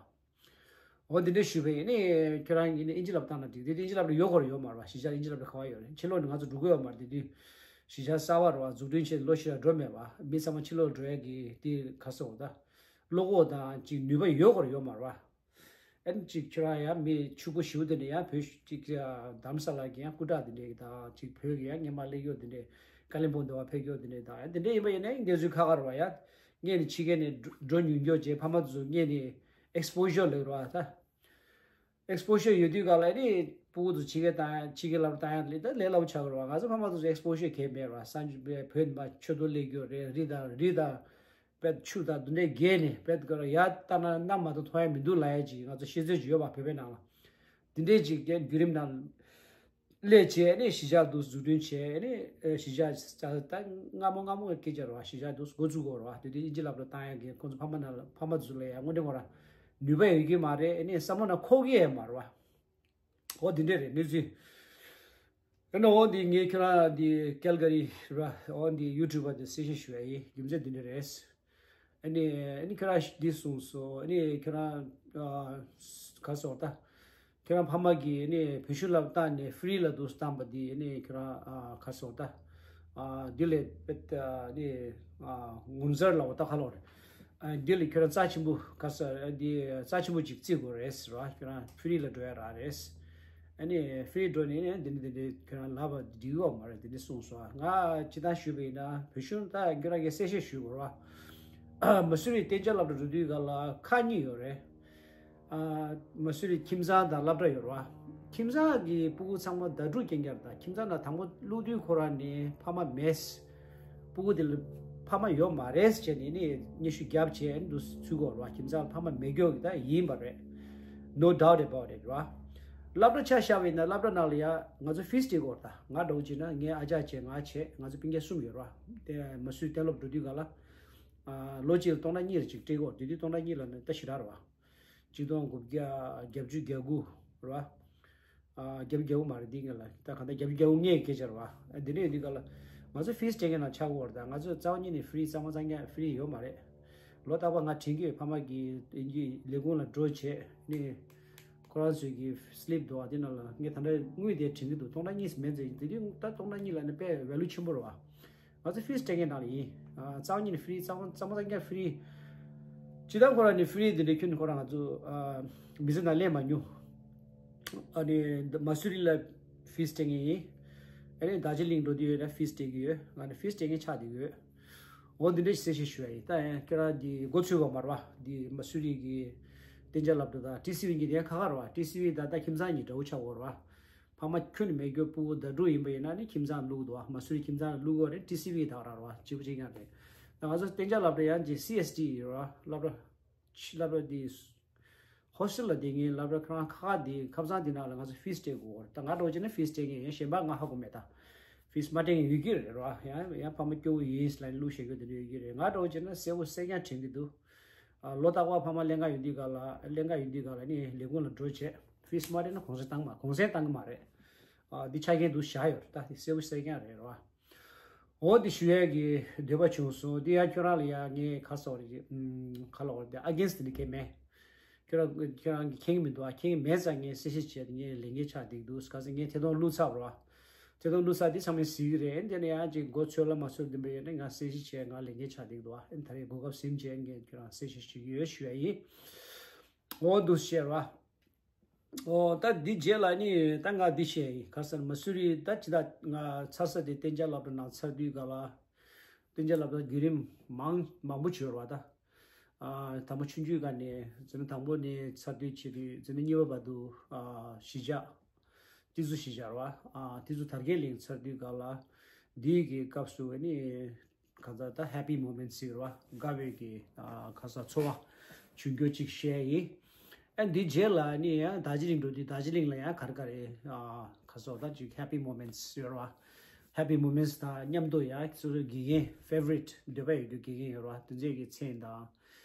འོ་འདི་འདྲ་ཞུས་པ་ཡིན་ནི་ཁྱོད་རང་ཡིན་ནི་ཨིན་ཇི་སློབ་བཏང་ན་འགྲིག་དེ་དེ་ཨིན་ཇི་སློབ་ལ་ཡོད་དགོས་རེད་ཡོད་མ་རེད་བ། གཞིས་ཆགས་ཨིན་ཇི་སློབ་ལ་ག་བ་ཡོད་རེད། ཕྱི་ལོགས་ནས་ང་ཚོ་འགྲོ་གི་ཡོད་མ་རེད། དེ་དུས་གཞིས་ཆགས་གསར་པ་རེད་བ། འཛུགས་སྐྲུན་བྱས་ལོ་ཤི་ར་འགྲོ་མེད་བ། མི་ཚང་མ་ཕྱི་ལོགས་འགྲོ་ཡ་གི་དེ་ག་སོགས་ད་བློ་ཁོག་དང་ཅིག་ནུས་པ་ཡོད་དགོས་རེད་ཡོད་མ་རེད་བ། ཨ་ནི་ཅིག་ཁྱོད་རང་ཡང་མི་ཕྱུག་པོ་ཞེ་པོ་དེ་འདྲ་ཡང་བོད་ཅིག་རྡ་རམ་ས་ལ་གི་ཡང་སྐུ་དྲག་དེ་འདྲ་གི་དང་ཅིག་བོད་ཀྱི་ཡང་སྔོན་མ་སླེབས་ཡོད་དེ་འདྲ་ཀ་ལིམ་པོང་དེ་བ་ཕེབས་ཡོད་དེ་འདྲ་དང་ཡང་དེ་འདྲ་ཡིན་པ་ཡིན་ན་ཡང་གནས་ཚུལ་ཁག་ཁག་རེད་བ། ཡང་སྔོན་ནས་ཕྱི་རྒྱལ་ནས་འགྲོ་འགྲོ་ཉུང་མགྱོགས་བྱས་ཕ་མ་དེ་ཚོ་སྔོན་ནས་ཨེག་སི་པོ་ཞར་ལབ་རེད་བ། ད་ཨེག་སི་པོ་ཞར་ཡོད་དུས་ག་ལ་ཨ་ནི་སྤུ་གུ་ཚོ་ཕྱི་རྒྱལ་བཏང་ཡ་ཕྱི་རྒྱལ་ལ་བཏང་ཡ་ལས་ད་ལས་སླ་པོ་ཆགས་ཀྱི་རེད་བ། ང་ཚོ་ཕ་མ་དེ་ཚོ་ཨེག་སི་པོ་ཞར་གང་ཡང་མེད་རེད་བ། སང་ཉིན་བོད་ནས་མར་ཆུ་ཐོག་སླེབས་ཡོད་རེད། རི་དང་རི་དང་། བེད་ཆུ་དང་དེ་འདྲའི་བརྒལ་ནས་བེད་ཀར་ཡར་ལྟ་ན་གནམ་མ་གཏོགས་མཐོང་ཡ་མི་འདུག་ལབ་ཡ་ཅིག་ང་ཚོ་ཤེས་ཚོད་ཅིག་ཡོད་པ་བོད་པའི་ནང་ལ། དེ་འདྲའི་ཅིག་བརྒྱུད་རིམ་ནང་ ལས་བྱས་ནས་གཞིས་ཆགས་འདུག་འཛུགས་སྐྲུན་བྱས་ནས་གཞིས་ཆགས་ད་སྔ་མོ་སྔ་མོ་སྐད་ཆ་རེད་བ། གཞིས་ཆགས་འདུག་འགོ་བཙུགས་དགོས་རེད་བ། དེ་དུས་ཨིན་ཇི་སློབ་གྲྭ་བཏང་ཡག་གི་ཁོང་ཚོ་ཕ་མ་ནང་ལ་ཕ་མ་ཚོ་ལ་ཡང་དངོས་འབྲེལ་ཁོ་རང་ནུས་པ་ཡོད་ཀྱི་མ་རེད། ཨ་ནི་བསམ་བློ་ནང་འཁོར་གྱི་ཡང་མ་རེད་བ། འོ་དེ་འདྲས་རེད་གནས་ཚུལ། ཨ་ནི་འོ་འདི་ངས་ཁྱོད་རང་འདི་ཀལ་ག་རི་ར་འོ་འདི་ཡུ་ཊུབ་པ་འདི་གསལ་བཤད་ཞུ་ཡ་ཡིན། རྒྱུ་མཚན་འདི་འདྲས་རེད། ཨ་ནི་ཨ་ནི་ཁྱོད་རང་འདི་གསུངས་སོང་། ཨ་ནི་ཁྱོད་རང་ཨ་ག་སོང་ད། ཁྱོད་རང་ཕ་མ་གིས་ཨ་ནི་བོད་གཞུང་ལ་བཏང་ནས་ཧྥི་རི་ལ་འདུག་བཏང་པ་འདི་ཨ་ནི་ཁྱོད་རང་ཨ་ག་སོང་ད། ཨ་འདི་ལས་ཨ་ནི་ཨ་ངོ་མཚར་ལ་འོ་ད་ག་ལོར། ཨ་འདི་ལས་ཁྱོད་རང་རྩ་ཆེན་པོ་ག་ས་འདི་རྩ་ཆེན་པོ་ཅིག་བརྩི་དགོས་རེད་ཟེར་བ། ཁྱོད་རང་ཧྥི་རི་ལ་འགྲོ་ཡ་རག་རེད། ཨ་ནི་ཧྥི་རི་འགྲོ་ནས་ནི་འདི་འདི་འདི་འདི་ཁྱོད་རང་ལབ་པ་འགྲིག་ཡོད་མ་རེད། འདི་འདི་གསུངས་སོང་། ང་ཅི་ད་ཞུས་པ་ཡིན་ན་བོད་གཞུང་ད་ཁྱོད་རང་གིས་གསལ་བཤད་ཞུས་དགོས་རེད་བ། མ་སུ་རི་གཏན་འཇགས་སློབ་གྲྭ་འགྲོ་དུས་ག་ལ་ཁག་གཉིས་ཡོད་རེད། ཨ་མ་སུ་རི་ཁྱིམ་ཚང་དང་སློབ་གྲྭ་ཡོད་རེད་བ། ཁྱིམ་ཚང་གི་སྤུ་གུ་ཚང་མ་ཟླ་དྲུག་རྐྱང་རྐྱང་རེད། ད་ཁྱིམ་ཚང་ནང་དང་པོ་བླུགས་དུས་ཁོ་རང་ནས་ཕ་མ་མེད། སྤུ་གུ་དེ་ལ་ཕ་མ་ཡོད་མ་རེད་ཟེར་ནས་ནི་སྙན་ཞུ་བརྒྱབ་བྱས་འདུག་ཚུད་དགོས་རེད་བ། ཁྱིམ་ཚང་ལ་ཕ་མ་མེད་སྐྱོ་གི་ད་ཡིན་པ་རེད། No doubt about it རེད་བ། སློབ་གྲྭ་ཆ་བཞག་པ་ཡིན་ན་སློབ་གྲྭ་ནང་ལ་ཡ་ང་ཚོ་ཕིས་སྤྲད་དགོས་རེད། ད་ང་འདྲ་བོ་བྱས་ན་ངའི་ཨ་ཅག་བྱས་ང་བྱས་ང་ཚོ་སྤུན་ཀྱག་གསུམ་ཡོད་རེད་བ། དེ་མ་སུའི་གཏན་སློབ་འགྲོ་དུས་ག་ལ། ཨ་ལོ་གཅིག་ལ་སྟོང་ཕྲག་གཉིས་རེ་ཅིག་སྤྲད་དགོས། དེ་དུས་སྟོང་ཕྲག་གཉིས་ལ་ནི་ད་ཞེ་དྲག་རེད་བ། ཆིག་སྟོང་དགུ་བརྒྱ་བརྒྱད་ཅུ་གྱ་དགུ་རེད་བ། ཨ་བརྒྱད་ཅུ་གྱ་དགུ་མ་རེད་འདི་ངེད་ལ་ད་ག་ད་བརྒྱད་ཅུ་གྱ་དགུ་ངེད་སྐད་ཆ་རེད་བ། ཨ་འདི་ནས་འདི་ག་ལ་ང་ཚོ་ཕིས་སྤྲད་མཁན་ནང་ཆགས་ཀྱི་ཡོད་རེད། ད་ང་ཚོ་རྩ་བ་ཉིད་ནས་ཧྥི་རི་གཙང་མ་གཙང་རྐྱང་ཧྥི་རི་ཡོད་མ་རེད། ལོ་རྟག་པར་ང་དྲན་གྱི་ཡོད། ཕ་མ་གིས་དབྱིན་ཇི་ལས་ཁུངས་ལ་འགྲོ་བྱས་ནས་ཁོ་རང་ཚོས་ཀྱི་སི་ལིབ་འདུག་བ། དེ་ནང་ལ་ངས་ད་ལྟ་དངུལ་དེ་དྲན་གྱི་འདུག་སྟོང་ཕྲག་གཉིས་མེད་ཟེར། དེ་དུས་ད་སྟོང་ཕྲག་གཉིས་ལ་ནི་དཔེ་ཝེ་ལུ་ཆེན་པོ་རེད་བ། ང་ཚོ་ཕིས་སྤྲད་མཁན་ནང་ལ་ཡིན། ཨ་རྩ་བ་ཉིད་ནས་ཧྥི་རི་གཙང་མ་གཙང་མ་གཙང་རྐྱང་ཧྥི་རི། སྤྱིར་བཏང་ཁོ་རང་ནས་ཧྥི་རི་དེ་འདྲ་ཁྱོན་ནས་ཁོ་རང་ང་ཚོ་ཨ་མི་ཚེ་ནང་ལེན་མ་མྱོང་། ཨ་ནི་མ་སུ་རི་ལ་ཕིས་སྤྲད་མཁན་ཡིན། ཨ་ནི་རྡོ་རྗེ་གླིང་འགྲོ་དུས་ཡོད་ན་ཕིས་སྤྲད་ཀྱི་ཡོད། ང་ནི་ཕིས་སྤྲད་མཁན་ཆགས་བསྡད་ཀྱི་ཡོད། འོ་འདི་འདྲ་ཞིག་གསལ་བཤད་ཞུ་ཡ་ཡིན། ད་ཡང་ཁྱེད་རང་འདི་འགོ་ཚུགས་པ་མ་རེད་བ། འདི་མ་སུ་རི་གི་གཏན་འཇགས་སློབ་གྲྭ་དང་ཊི་སི་ཝི་གཉིས་དེ་ཡང་ཁག་ཁག་རེད་བ། ཊི་སི་ཝི་ད་ལྟ་ཁྱིམ་ཚང་གཉིས་འདྲ་བོ་ཆགས་ཡོད་རེད་བ། ཕ་མ་ཁྱོན་ནས་མེད་རྒྱུ་སྤུ་གུ་ཟླ་དྲུག་ཡིན་པ་ཡིན་ན་ནི་ཁྱིམ་ཚང་བླུག་འདུག་བ། མ་སུ་རི་ཁྱིམ་ཚང་བླུག་དགོས་རེད། ཊི་སི་ཝི་དག་ར་ར་བ་གཅིག་པ་གཅིག་རྐྱང་རེད། ད་ང་ཚོ་གཏན་འཇགས་སློབ་གྲྭ་ཡང་ཅིག་སི་ཨེས་ཊི་ཡོད་ར་སློབ་གྲྭ། ཕྱི་སློབ་གྲྭ་འདི། ཧོ་སི་ཊེལ་ལ་བསྡད་མཁན་སློབ་གྲྭ་ཁང་ཁག་ཁག་འདི་ཁབ་ཚང་འདི་ནང་ལ་ང་ཚོ་ཕིས་སྤྲད་དགོས་རེད། ད་ང་འདྲ་བོ་བྱས་ན་ཕིས་སྤྲད་མཁན་ཡིན། གཞན་པ་ང་ཧ་གོ་མེད་ད། ཕིས་མ་སྤྲད་མཁན་ཡོད་ཀྱི་རེད་ར་བ། ཡང་ཡང་ཕ་མ་སྐྱོ་བོ་ཡིན་ལབ་ནས་བླུགས་བཞག་རྒྱུ་དེ་འདྲ་ཡོད་ཀྱི་རེད། ང་འདྲ་བོ་བྱས་ན་གསལ་པོ་གསལ་རྐྱང་དྲན་གྱི་འདུག་ཨ་ལོ་རྟག་པར་ཕ་མ་ལྷན་ཁང་ཡོང་དུས་ག་ལ་ལྷན་ཁང་ཡོང་དུས་ག་ལ་ནི་ལས་ཁུངས་ལ་འགྲོ་བྱས་ཕིས་མ་སྤྲད་ན་གུང་སེང་བཏང་མ་གུང་སེང་བཏང་གི་མ་རེད། ཨ་འདི་ཆ་རྐྱེན་འདུག་བཞག་ཡོད་རེད། ད་དེ་གསལ་པོ་གསལ་རྐྱང་རེད་ར་བ། འོ་འདི་ཞུ་ཡས་ཀྱི་འདོད་པ་བྱུང་སོང་། འདི་ཡང་ཁྱོད་རང་ལ་ཡང་ངས་ག་ཟེར་བ་རེད། ཨམ་ག་ལབ་དགོས་རེད། ཨ་གེན་སི་ཊི་འདི་གས་མེད། ཁྱོད་རང་ཁྱོད་རང་གིས་མཁྱེན་གྱི་མི་འདུག་ཨ་མཁྱེན་གྱི་མེད་ཙང་ངས་གསལ་བཤད་བྱས་ཏེ་ངས་ལས་འགན་ཆགས་བསྡད་འདུག་ག་ཚོད་ངས་ཐད་གཏོང་བླུགས་ཚར་བ། ཐད་གཏོང་བླུགས་ཚར་འདི་ཚང་མས་གཟིགས་ཀྱི་རེད། དེ་ནས་ཡང་ཅིག་མགོ་ཚོས་ལ་མ་ཚོས་འདི་འདྲ་ཡོད་ན་ང་གསལ་བཤད་བྱས་ང་ལས་འགན་ཆགས་བསྡད་འདུག་ཨ་ད་རེས་གོ་སྐབས་ཟིན་བྱས་ངས་ཁྱོད་རང་གསལ་བཤད་ཞུ་གི་ཡོད་ཞུ་ཡ་ཡིན། འོ་འདུག་བཤད་ར། ཨོ་ད་འདི་རྗེས་ལ་ནི་ད་ང་འདི་བཤད་ཡིན། ག་ཟེར་མ་སུ་རི་ད་ཅི་ད་ང་ཚར་ས་དེ་གཏན་འཇགས་སློབ་གྲྭ་ནང་ཚར་དུས་ག་ལ། གཏན་འཇགས་སློབ་གྲྭ་བརྒྱུད་རིམ་མང་མང་པོ་བྱོས་ར་བ་ད། ཨ་དང་པོ་ཆུང་ཆུང་སྒང་ནས་འཛིན་གྲྭ་དང་པོ་ནས་ཚར་དུས་བྱེད་དུས་འཛིན་གྲྭ་གཉིས་པ་བར་དུ་ཨ་གཞིས་ཆགས། ཏི་ཛུ་གཞིས་ཆགས་ར་བ། ཨ་ཏི་ཛུ་དར་རྒྱས་གླིང་ཚར་དུས་ག་ལ། འདིའི་གི་སྐབས་སུ་ནི། གང་ཟག་ད་happy moments ཟེར་བ་དགའ་བའི་གི་ཨ་གང་ཟག་ཚོར་བ་བྱུང་རྒྱུ་ཅིག་བཤད་ཡིན། ཨ་འདི་རྗེས་ལ་ནི་ཡང་རྡོ་རྗེ་གླིང་འགྲོ་དུས་རྡོ་རྗེ་གླིང་ལ་ཡང་ག་རེ་ག་རེ་ཨ་གང་ཟག་ད་ཅིག་happy moments ཟེར་བ་happy moments དང་མཉམ་དུ་ཡང་སོ་སོའི་དགེ་རྒན་favorite འདོད་པ་ཡོད་རྒྱུ་དགེ་རྒན་ཡོད་ར་དེ་ཚོའི་གི་མཚན་དང་།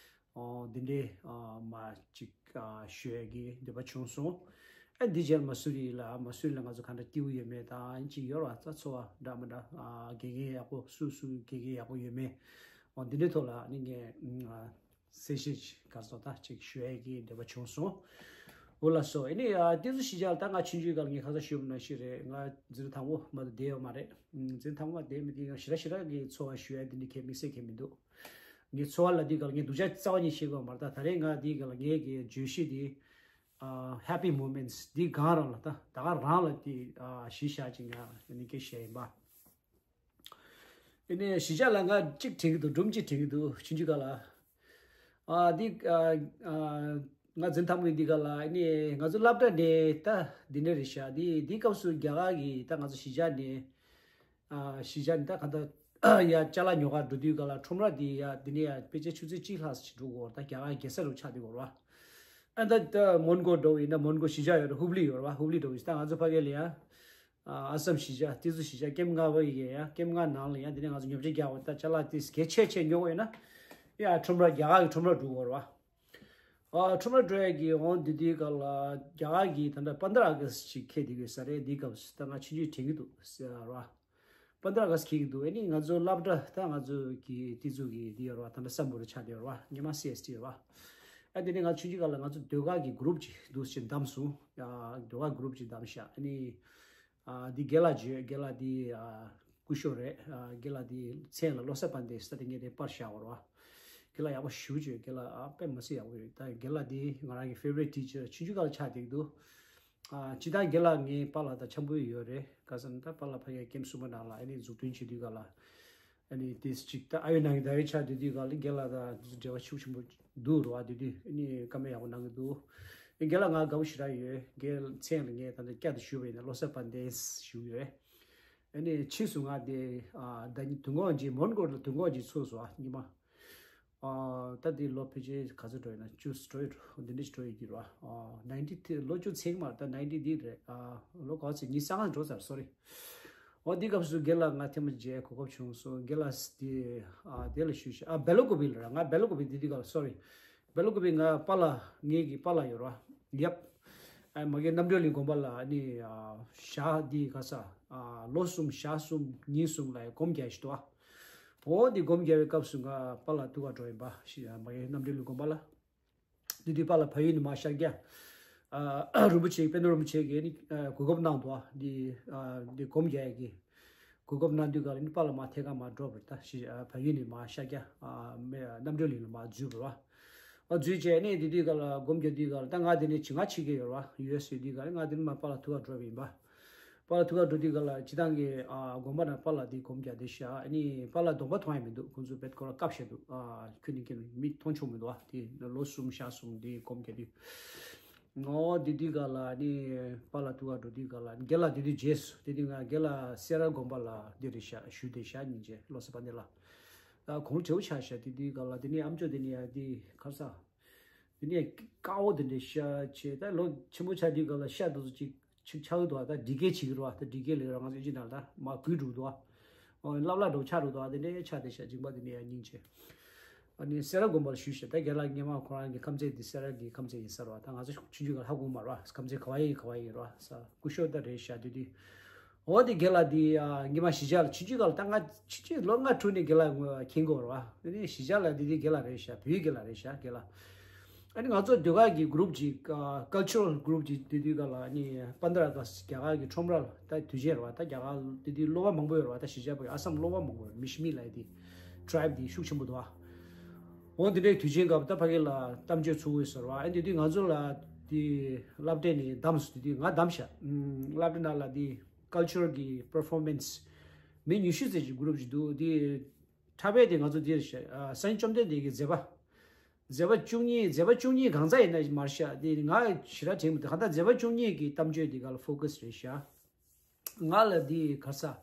ཨོ་འདི་འདྲའི་ཨ་མ་ཅིག་ཨ་ཞུ་ཡས་ཀྱི་འདོད་པ་བྱུང་སོང་། ཨ་འདི་རྗེས་མ་སུ་རི་ལ་མ་སུ་རི་ལ་ང་ཚོ་ག་འདྲ་སྐྱིད་པོ་ཡོད་མེད་དང་ཅིག་ཡོད་ར་ཙ་ཚོ་བ་འདྲ་མི་འདྲ་ཨ་དགེ་རྒན་ཡག་པོ་སུ་སུ་དགེ་རྒན་ཡག་པོ་ཡོད་མེད། ཨོ་འདི་འདྲའི་ཐོག་ལ་ནི་ངས་ཨ་གསལ་བཤད་ཅིག་ག་ཚོད་ད་ཅིག་ཞུ་ཡས་ཀྱི་འདོད་པ་བྱུང་སོང་། འོ་ལགས་སོ། ཨ་ནི་ཨ་ཏི་ཛུ་གཞིས་ཆགས་ལ་ད་ང་ཆུང་ཆུང་སྒང་ལ་ངས་ཁ་སང་ཞུས་པ་ནང་བཞིན་རེད། ང་འཛིན་གྲྭ་དང་པོ་མ་གཏོགས་བསྡད་ཡོད་མ་རེད། འཛིན་གྲྭ་དང་པོ་མ་བསྡད་མི་དེ་ཡང་ཞེ་དྲག་ཞེ་དྲག་གི་ཚོར་བ་ཞུ་ཡས་འདི་འདྲ་གལ་དམིགས་བསལ་གལ་མི་འདུག་ངའི་ཚོར་བ་ལ་འདི་ག་ལ་ངས་སྡུག་ཅག་རྩ་བ་ཉིད་ཤེས་དགོས་མ་རེད། ད་ད་རེས་ང་འདི་ག་ལ་ངའི་གི་བརྗོད་གཞི་འདི་ཨ་happy moments འདི་གང་རང་ལ་ད་ད་ག་རང་ལ་འདི་ཨ་གཞི་བཞག་ཅིག་ང་ནི་སྐད་བཤད་ཡིན་པ། ཨ་ནི་གཞིས་ཆགས་ལ་ང་གཅིག་དྲན་གྱི་འདུག་སྒྲུང་གཅིག་དྲན་གྱི་འདུག་ཆུང་ཆུང་སྒང་ལ། ཨ་འདི་ཨ་ཨ་ང་འཛིན་ཐང་མོའི་འདི་ག་ལ་ཨ་ནི་ང་ཚོ་སློབ་གྲྭ་ནས་ད་འདི་འདྲ་རེད་ཤག་འདི་འདི་སྐབས་སུ་རྒྱ་གར་གྱི་ད་ང་ཚོ་གཞིས་ཆགས་ནས། ཨ་གཞིས་ཆགས་ནི་ད་ག་ད་ཡ་ཅ་ལག་ཉོ་གར་འགྲོ་དུས་ག་ལ་ཁྲོམ་ར་འདི་ཡ་འདི་ནས་ཡ་ཕལ་ཆེར་ཆུ་ཚོད་གཅིག་ལྷག་ཅིག་འགྲོ་དགོས་རེད། ད་རྒྱ་གར་རྒྱལ་ས་རུ་ཆགས་བསྡད་ཡོད་རེད་བ། ཨ་ད་ད་མོན་གྷོ་འགྲོ་བ་ཡིན་ན་མོན་གྷོ་གཞིས་ཆགས་ཡོད་རེད། ཧུབ་ལི་ཡོད་རེད་བ། ཧུབ་ལི་འགྲོ་བ་ཡིན་ད་ང་ཚོ་ཕ་གི་ལ་ཡ་ ཨ་སམ་གཞིས་ཆགས་དེ་ཚོ་གཞིས་ཆགས་ཀེམ་ལྔ་པ་ཡི་ཡང་ཀེམ་ལྔ་ནང་ལ་ཡང་དེ་ནས་ང་ཚོ་ཉོ་ཆ་རྒྱག་པ་ད་ཅ་ལག་དེ་གལ་ཆེ་ཆེ་ཉོ་དགོས་ཡོད་ན་ཡ་ཁྲོམ་ར་རྒྱ་གར་གྱི་ཁྲོམ་ར་འགྲོ་དགོས་རེད་བ། ཨ་ཁྲོམ་ར་འགྲོ་ཡ་གི་འོང་དེ་དུས་སྐབས་ལ་རྒྱ་གར་གྱི་ད་ལྟ་པན་དྲ་ཨ་ག་སི་ཅིག་འཁེལ་བསྡད་ཡོད་ས་རེད། འདི་སྐབས་སུ་ད་ང་ཆུང་ཆུང་དྲན་གྱི་འདུག་ཟེར་བ། པན་དྲ་ཨ་ག་སི་འཁེལ་གྱི་འདུག་ཨ་ནི་ང་ཚོ་སློབ་གྲྭ་ད་ང་ཚོ་གི་དེ་ཚོ་གི་འདི་ཡོད་རེད་བ། ད་ལྟ་སམ་བྷོ་ཊ་ཆགས་བསྡད་ཡོད་རེད་བ། སྔོན་མ་སི་ཨེས་ཊི་རེད་བ། ཨ་དེ་ནས་ང་ཆུང་ཆུང་སྐབས་ལ་ང་ཚོ་ཟློས་གར་གྱི་གུ་རུབ་ཅིག་འདུག་ཅིག་བདམས་སོང་། ཡ་ཟློས་གར་གུ་རུབ་ཅིག་བདམས་ཤག་ཨ་ནི། ཨ་འདི་རྒན་ལགས་བརྗོད། རྒན་ལགས་འདི་ཨ་སྐུ་ཞབས་རེད། ཨ་རྒན་ལགས་འདི་མཚན་ལ་བློ་གསལ་དཔལ་ལྡན་ཟེར། ད་དེ་ངས་དེ་པར་བཞག་ཡོད་རེད་བ། རྒན་ལགས་ཡག་པོ་ཞེ་པོ་ཅིག་རྒན་ལགས་ཨ་དཔེ་མི་སྲིད་ཡག་པོ་ཡོད། ད་རྒན་ལགས་འདི་ང་རང་གི་ཕེ་ཝ་རི་ཊི་ཊི་ཆར་ཆུང་ཆུང་སྐབས་ལ་ཆགས་བསྡད་འདུག་ཨ་སྤྱིར་བཏང་རྒན་ལགས་ངའི་པཱ་ལགས་དང་འཆམ་པོ་ཡོད་རེད། ག་ཟེར་ན་ད་པཱ་ལགས་ཕ་གིར་ཀེམ་གསུམ་པ་ནང་ལ་ཨ་ནི་འཛུགས་སྐྲུན་བྱེད་དུས་སྐབས་ལ། ཨ་ནི་དེ་ཅིག་ད་ཨ་ཡོད་ནང་གི་ཟླ་བའི་ཆར་དེ་དུས་སྐབས་ལ་རྒན་ལགས་དང་འབྲེལ་བ་ཤུགས་ཆེན་པོ་འདུག་རེད་བ། དེ་དུས་ཨ་ནི་བཀའ་མོལ་ཡག་པོ་གནང་གི་འདུག་རྒན་ལགས་ང་དགའ་པོ་ཞེ་དྲག་ཡོད། རྒན་མཚན་ལ་ངས་ད་ལྟ་བསྐྱར་དུ་ཞུས་པ་ཡིན་ན་བློ་གསལ་དཔལ་ལྡན་ཞུ་གི་རེད། ཨ་ནི་ཕྱིས་སུ་ང་དེ་ཨ་ཟླ་ཉིན་དུས་འཁོར་གྱི་མོན་གྷོ་ལ་དུས་འཁོར་གྱི་ཚོགས་སུ་ཨ་ཉི་མ། ཨ་ད་དེ་ལོ་ཕལ་ཆེར་ག་ཚོད་འགྲོ་ཡིན་ན་བཅུ་ཙམ་འགྲོ་ཡི་འགྲོ། འདི་འདྲ་ཞིག་འགྲོ་ཡི་གི་རེད་བ། ཨ་ནའིན་ཊི་ལོ་བཅུ་ཚེག་མ་རེད། ད་ནའིན་ཊི་འདི་རེད། ཨ་ལོ་ག་ཚོད་ཉི་ཤུ་རྩ་ལྔ་འགྲོ་ཚར། སོ་རི། འོ་འདི་སྐབས་སུ་རྒན་ལགས་ང་ཐེངས་མ་མཇལ་གོ་སྐབས་བྱུང་སོང་། རྒན་ལགས་དེ་ཨ་དེ་ལ་ཞུས་ཤག་ཨ་སྦེལ་ཀོབ་ལ་ར། ང་སྦེལ་ཀོབ་འདི་དུས་སྐབས་ལ་སོ་རི། སྦེལ་ཀོབ་ང་པཱ་ལགས་ངེད་ཀྱི་པཱ་ལགས་ཡོད་ར། ཡབ། ཨ་མ་གི་རྣམ་གྲོལ་གླིང་དགོན་པ་ལ་ནི་ཨ་ཞག་འདི་ག་ས་ཨ་ལོ་གསུམ་ཞག་གསུམ་ཉིན་གསུམ་ལ་སྒོམ་རྒྱག་ཞིག་འདུག་ཨ། འོ་འདི་སྒོམ་རྒྱག་པའི་སྐབས་སུ་ང་པཱ་ལགས་ཐུག་ག་འགྲོ་ཡིན་པ་ཞིག་ཨ་མ་གི་རྣམ་གྲོལ་གླིང་དགོན་པ་ལ། དེ་དུས་པཱ་ལགས་བལ་ཡུལ་ནས་མར་ཤར་རྒྱག་ཨ་རིན་པོ་ཆེ་པད་ནོར་རིན་པོ་ཆེ་གིས་ནི་ཨ་གོ་སྐབས་གནང་འདུག་ཨ། འདི་ཨ་འདི་སྒོམ་རྒྱག་ཡ་གི་གོ་སྐབས་གནང་དུས་ག་ལ་ནི་པཱ་ལགས་མར་ཐད་ཀར་མར་འགྲོ་བར་ད་ཞི་ཨ་བལ་ཡུལ་ནས་མར་ཤར་རྒྱག་ཨ་མེ་རྣམ་གྲོལ་གླིང་ལ་མར་འཛུལ་བར་བ། མར་འཛུལ་བྱས་ནས་དེ་དུས་ག་ལ་སྒོམ་རྒྱག་དུས་ག་ལ་ད་ང་དེ་ནས་ཅི་ང་ཕྱི་རྒྱལ་ཡོད་ར་ཡུ་ཨེས་ཡོད་དུས་ག་ལ་ང་དེ་ནས་མར་པཱ་ལགས་ཐུག་ག་འགྲོ་བ་ཡིན་པ། པཱ་ལགས་ཐུག་ག་འགྲོ་དུས་ག་ལ་སྤྱིར་བཏང་གི་ཨ་དགོན་པ་ནང་པཱ་ལགས་དེ་སྒོམ་རྒྱག་དེ་ཤག་ཨ་ནི་པཱ་ལགས་གདོང་པ་མཐོང་ཡ་མི་འདུག་ཁོང་ཚོ་བེད་ཁོ་ར་བཀབ་བཞག་འདུག་ཨ་ཁྱོད་ནི་ཁྱོད་ནི་མིག་མཐོང་ཆོག་མི་འདུག་ཨ་དེ་ལོ་གསུམ་ཞག་གསུམ་དེ་སྒོམ་རྒྱག་དུས། ངོ་དེ་དུས་ག་ལ་ནི་པཱ་ལགས་ཐུག་ག་འགྲོ་དུས་ག་ལ་རྒན་ལགས་དེ་དུས་རྗེས་སུ་དེ་དུས་ང་རྒན་ལགས་སེ་ར་དགོན་པ་ལ་དེ་རེད་ཤག་ཞུ་དེ་ཤག་སྙིང་རྗེ་བློ་གསལ་དཔལ་ལྡན་ལགས། ད་གོང་བྲེལ་བོ་ཆགས་ཤག་དེ་དུས་ག་ལ་དེ་ནི་ཨ་མཆོག་དེ་ནི་ཡ་དེ་ག་ས། དེ་ནས་དཀར་པོ་དེ་འདྲ་ཤ་བྱས་ད་ལོ་ཆེན་པོ་ཆགས་དུས་སྐབས་ལ་ཤ་དེ་ཚོ་ཅིག་ཅིག་ཆགས་ཀྱི་འདུག་ད་སྒྲིག་འགལ་བྱེད་ཀྱི་རེད་བ། ད་སྒྲིག་འགལ་ལས་རང་ཚོ་ཅི་ནང་ད་མར་འགུལ་འགྲོ་འདུག་བ། ཨོ་ལབ་ལབ་འགྲོ་ཆགས་འགྲོ་འདུག་བ། དེ་འདྲ་ཆགས་བསྡད་ཤག་སྦྱིན་པ་དེ་འདྲ་ཡང་སྙིང་རྗེ། ཨ་ནི་སེ་ར་དགོན་པ་ལ་ཞུས་ཤག་ད་རྒན་ལགས་སྔོན་མ་ཁོ་རང་གི་ཁམས་ཚན་འདི་སེ་ར་གི་ཁམས་ཚན་ཡིན་ས་རེད་བ། ད་ང་ཚོ་ཆུང་ཆུང་སྒང་ལ་ཧ་གོ་མ་རེད་བ། ཁམས་ཚན་ག་བ་ཡིན་ག་བ་ཡིན་རེད་བ། ས་སྐུ་ཞབས་ད་རེད་ཤག་དེ་དུས། འོ་དེ་རྒན་ལགས་དེ་ཨ་ཉི་མ་གཞིས་ཆགས་ལ་ཆུང་ཆུང་སྒང་ལ་ད་ང་ཆུང་ཆུང་ལོ་ལྔ་དྲུག་ནས་རྒན་ལགས་ངོ་མཁྱེན་གྱི་ཡོད་རེད་བ། དེ་ནས་གཞིས་ཆགས་ལ་དེ་དུས་རྒན་ལགས་རེད་ཤག་བོད་ཡིག་རྒན་ལགས་རེད་ཤག་རྒན་ལགས། ཨ་ནི་ང་ཚོ་ཟློས་གར་གྱི་གུ་རུབ་ཅིག་ཨ་ཀལ་ཅར་གུ་རུབ་ཅིག་དེ་དུས་སྒང་ལ་ཨ་ནི་པན་དྲ་ཨ་ག་སི་རྒྱ་གར་གྱི་ཁྲོམ་ར་ལ་ད་དུས་ཆེན་རེད་བ། ད་རྒྱ་གར་དེ་དུས་སློབ་མ་མང་པོ་ཡོད་རེད་བ། ད་གཞིས་ཆགས་ཕ་གི་ཨ་སམ་སློབ་མ་མང་པོ་ཡོད། མི་ཤི་མི་ལབ་ཡ་དེ་ཊྲའིབ་དེ་ཤུགས་ཆེན་པོ་འདུག་བ། འོ་དེ་འདྲའི་དུས་ཆེན་སྐབས་ད་ཕ་གི་ལ་གཏམ་བརྗོད་ཚུགས་ཡོད་ཟེར་བ། ཨ་ནི་དེ་དུས་ང་ཚོ་ལ་དེ་སློབ་གྲྭ་ནས་བདམས་སོང་། དེ་དུས་ང་བདམས་ཤག་ཨུམ་སློབ་གྲྭ་ནང་ལ་དེ་ཀལ་ཅར་གྱི་པར་ཕོར་མན་སི་མི་ཉི་ཤུ་ཙམ་གྱི་གུ་རུབ་ཅིག་འདུག་དེ་འཁྲབ་པ་དེ་ང་ཚོ་འདིར་ཤག་ཨ་སངས་རྒྱས་བཅོམ་ལྡན་འདས་ཀྱི་མཛད་པ། མཛད་པ་བཅུ་གཉིས། མཛད་པ་བཅུ་གཉིས་གང་ཟག་ཡིན་ན་མར་ཤག་དེ་ང་ཞེ་དྲག་དྲན་མི་འདུག་གང་ལྟར་མཛད་པ་བཅུ་གཉིས་ཀྱི་གཏམ་བརྗོད་དེ་ག་ལ་ཕོ་ཁ་སི་རེད་ཤག་ང་ལ་འདི་ག་ས།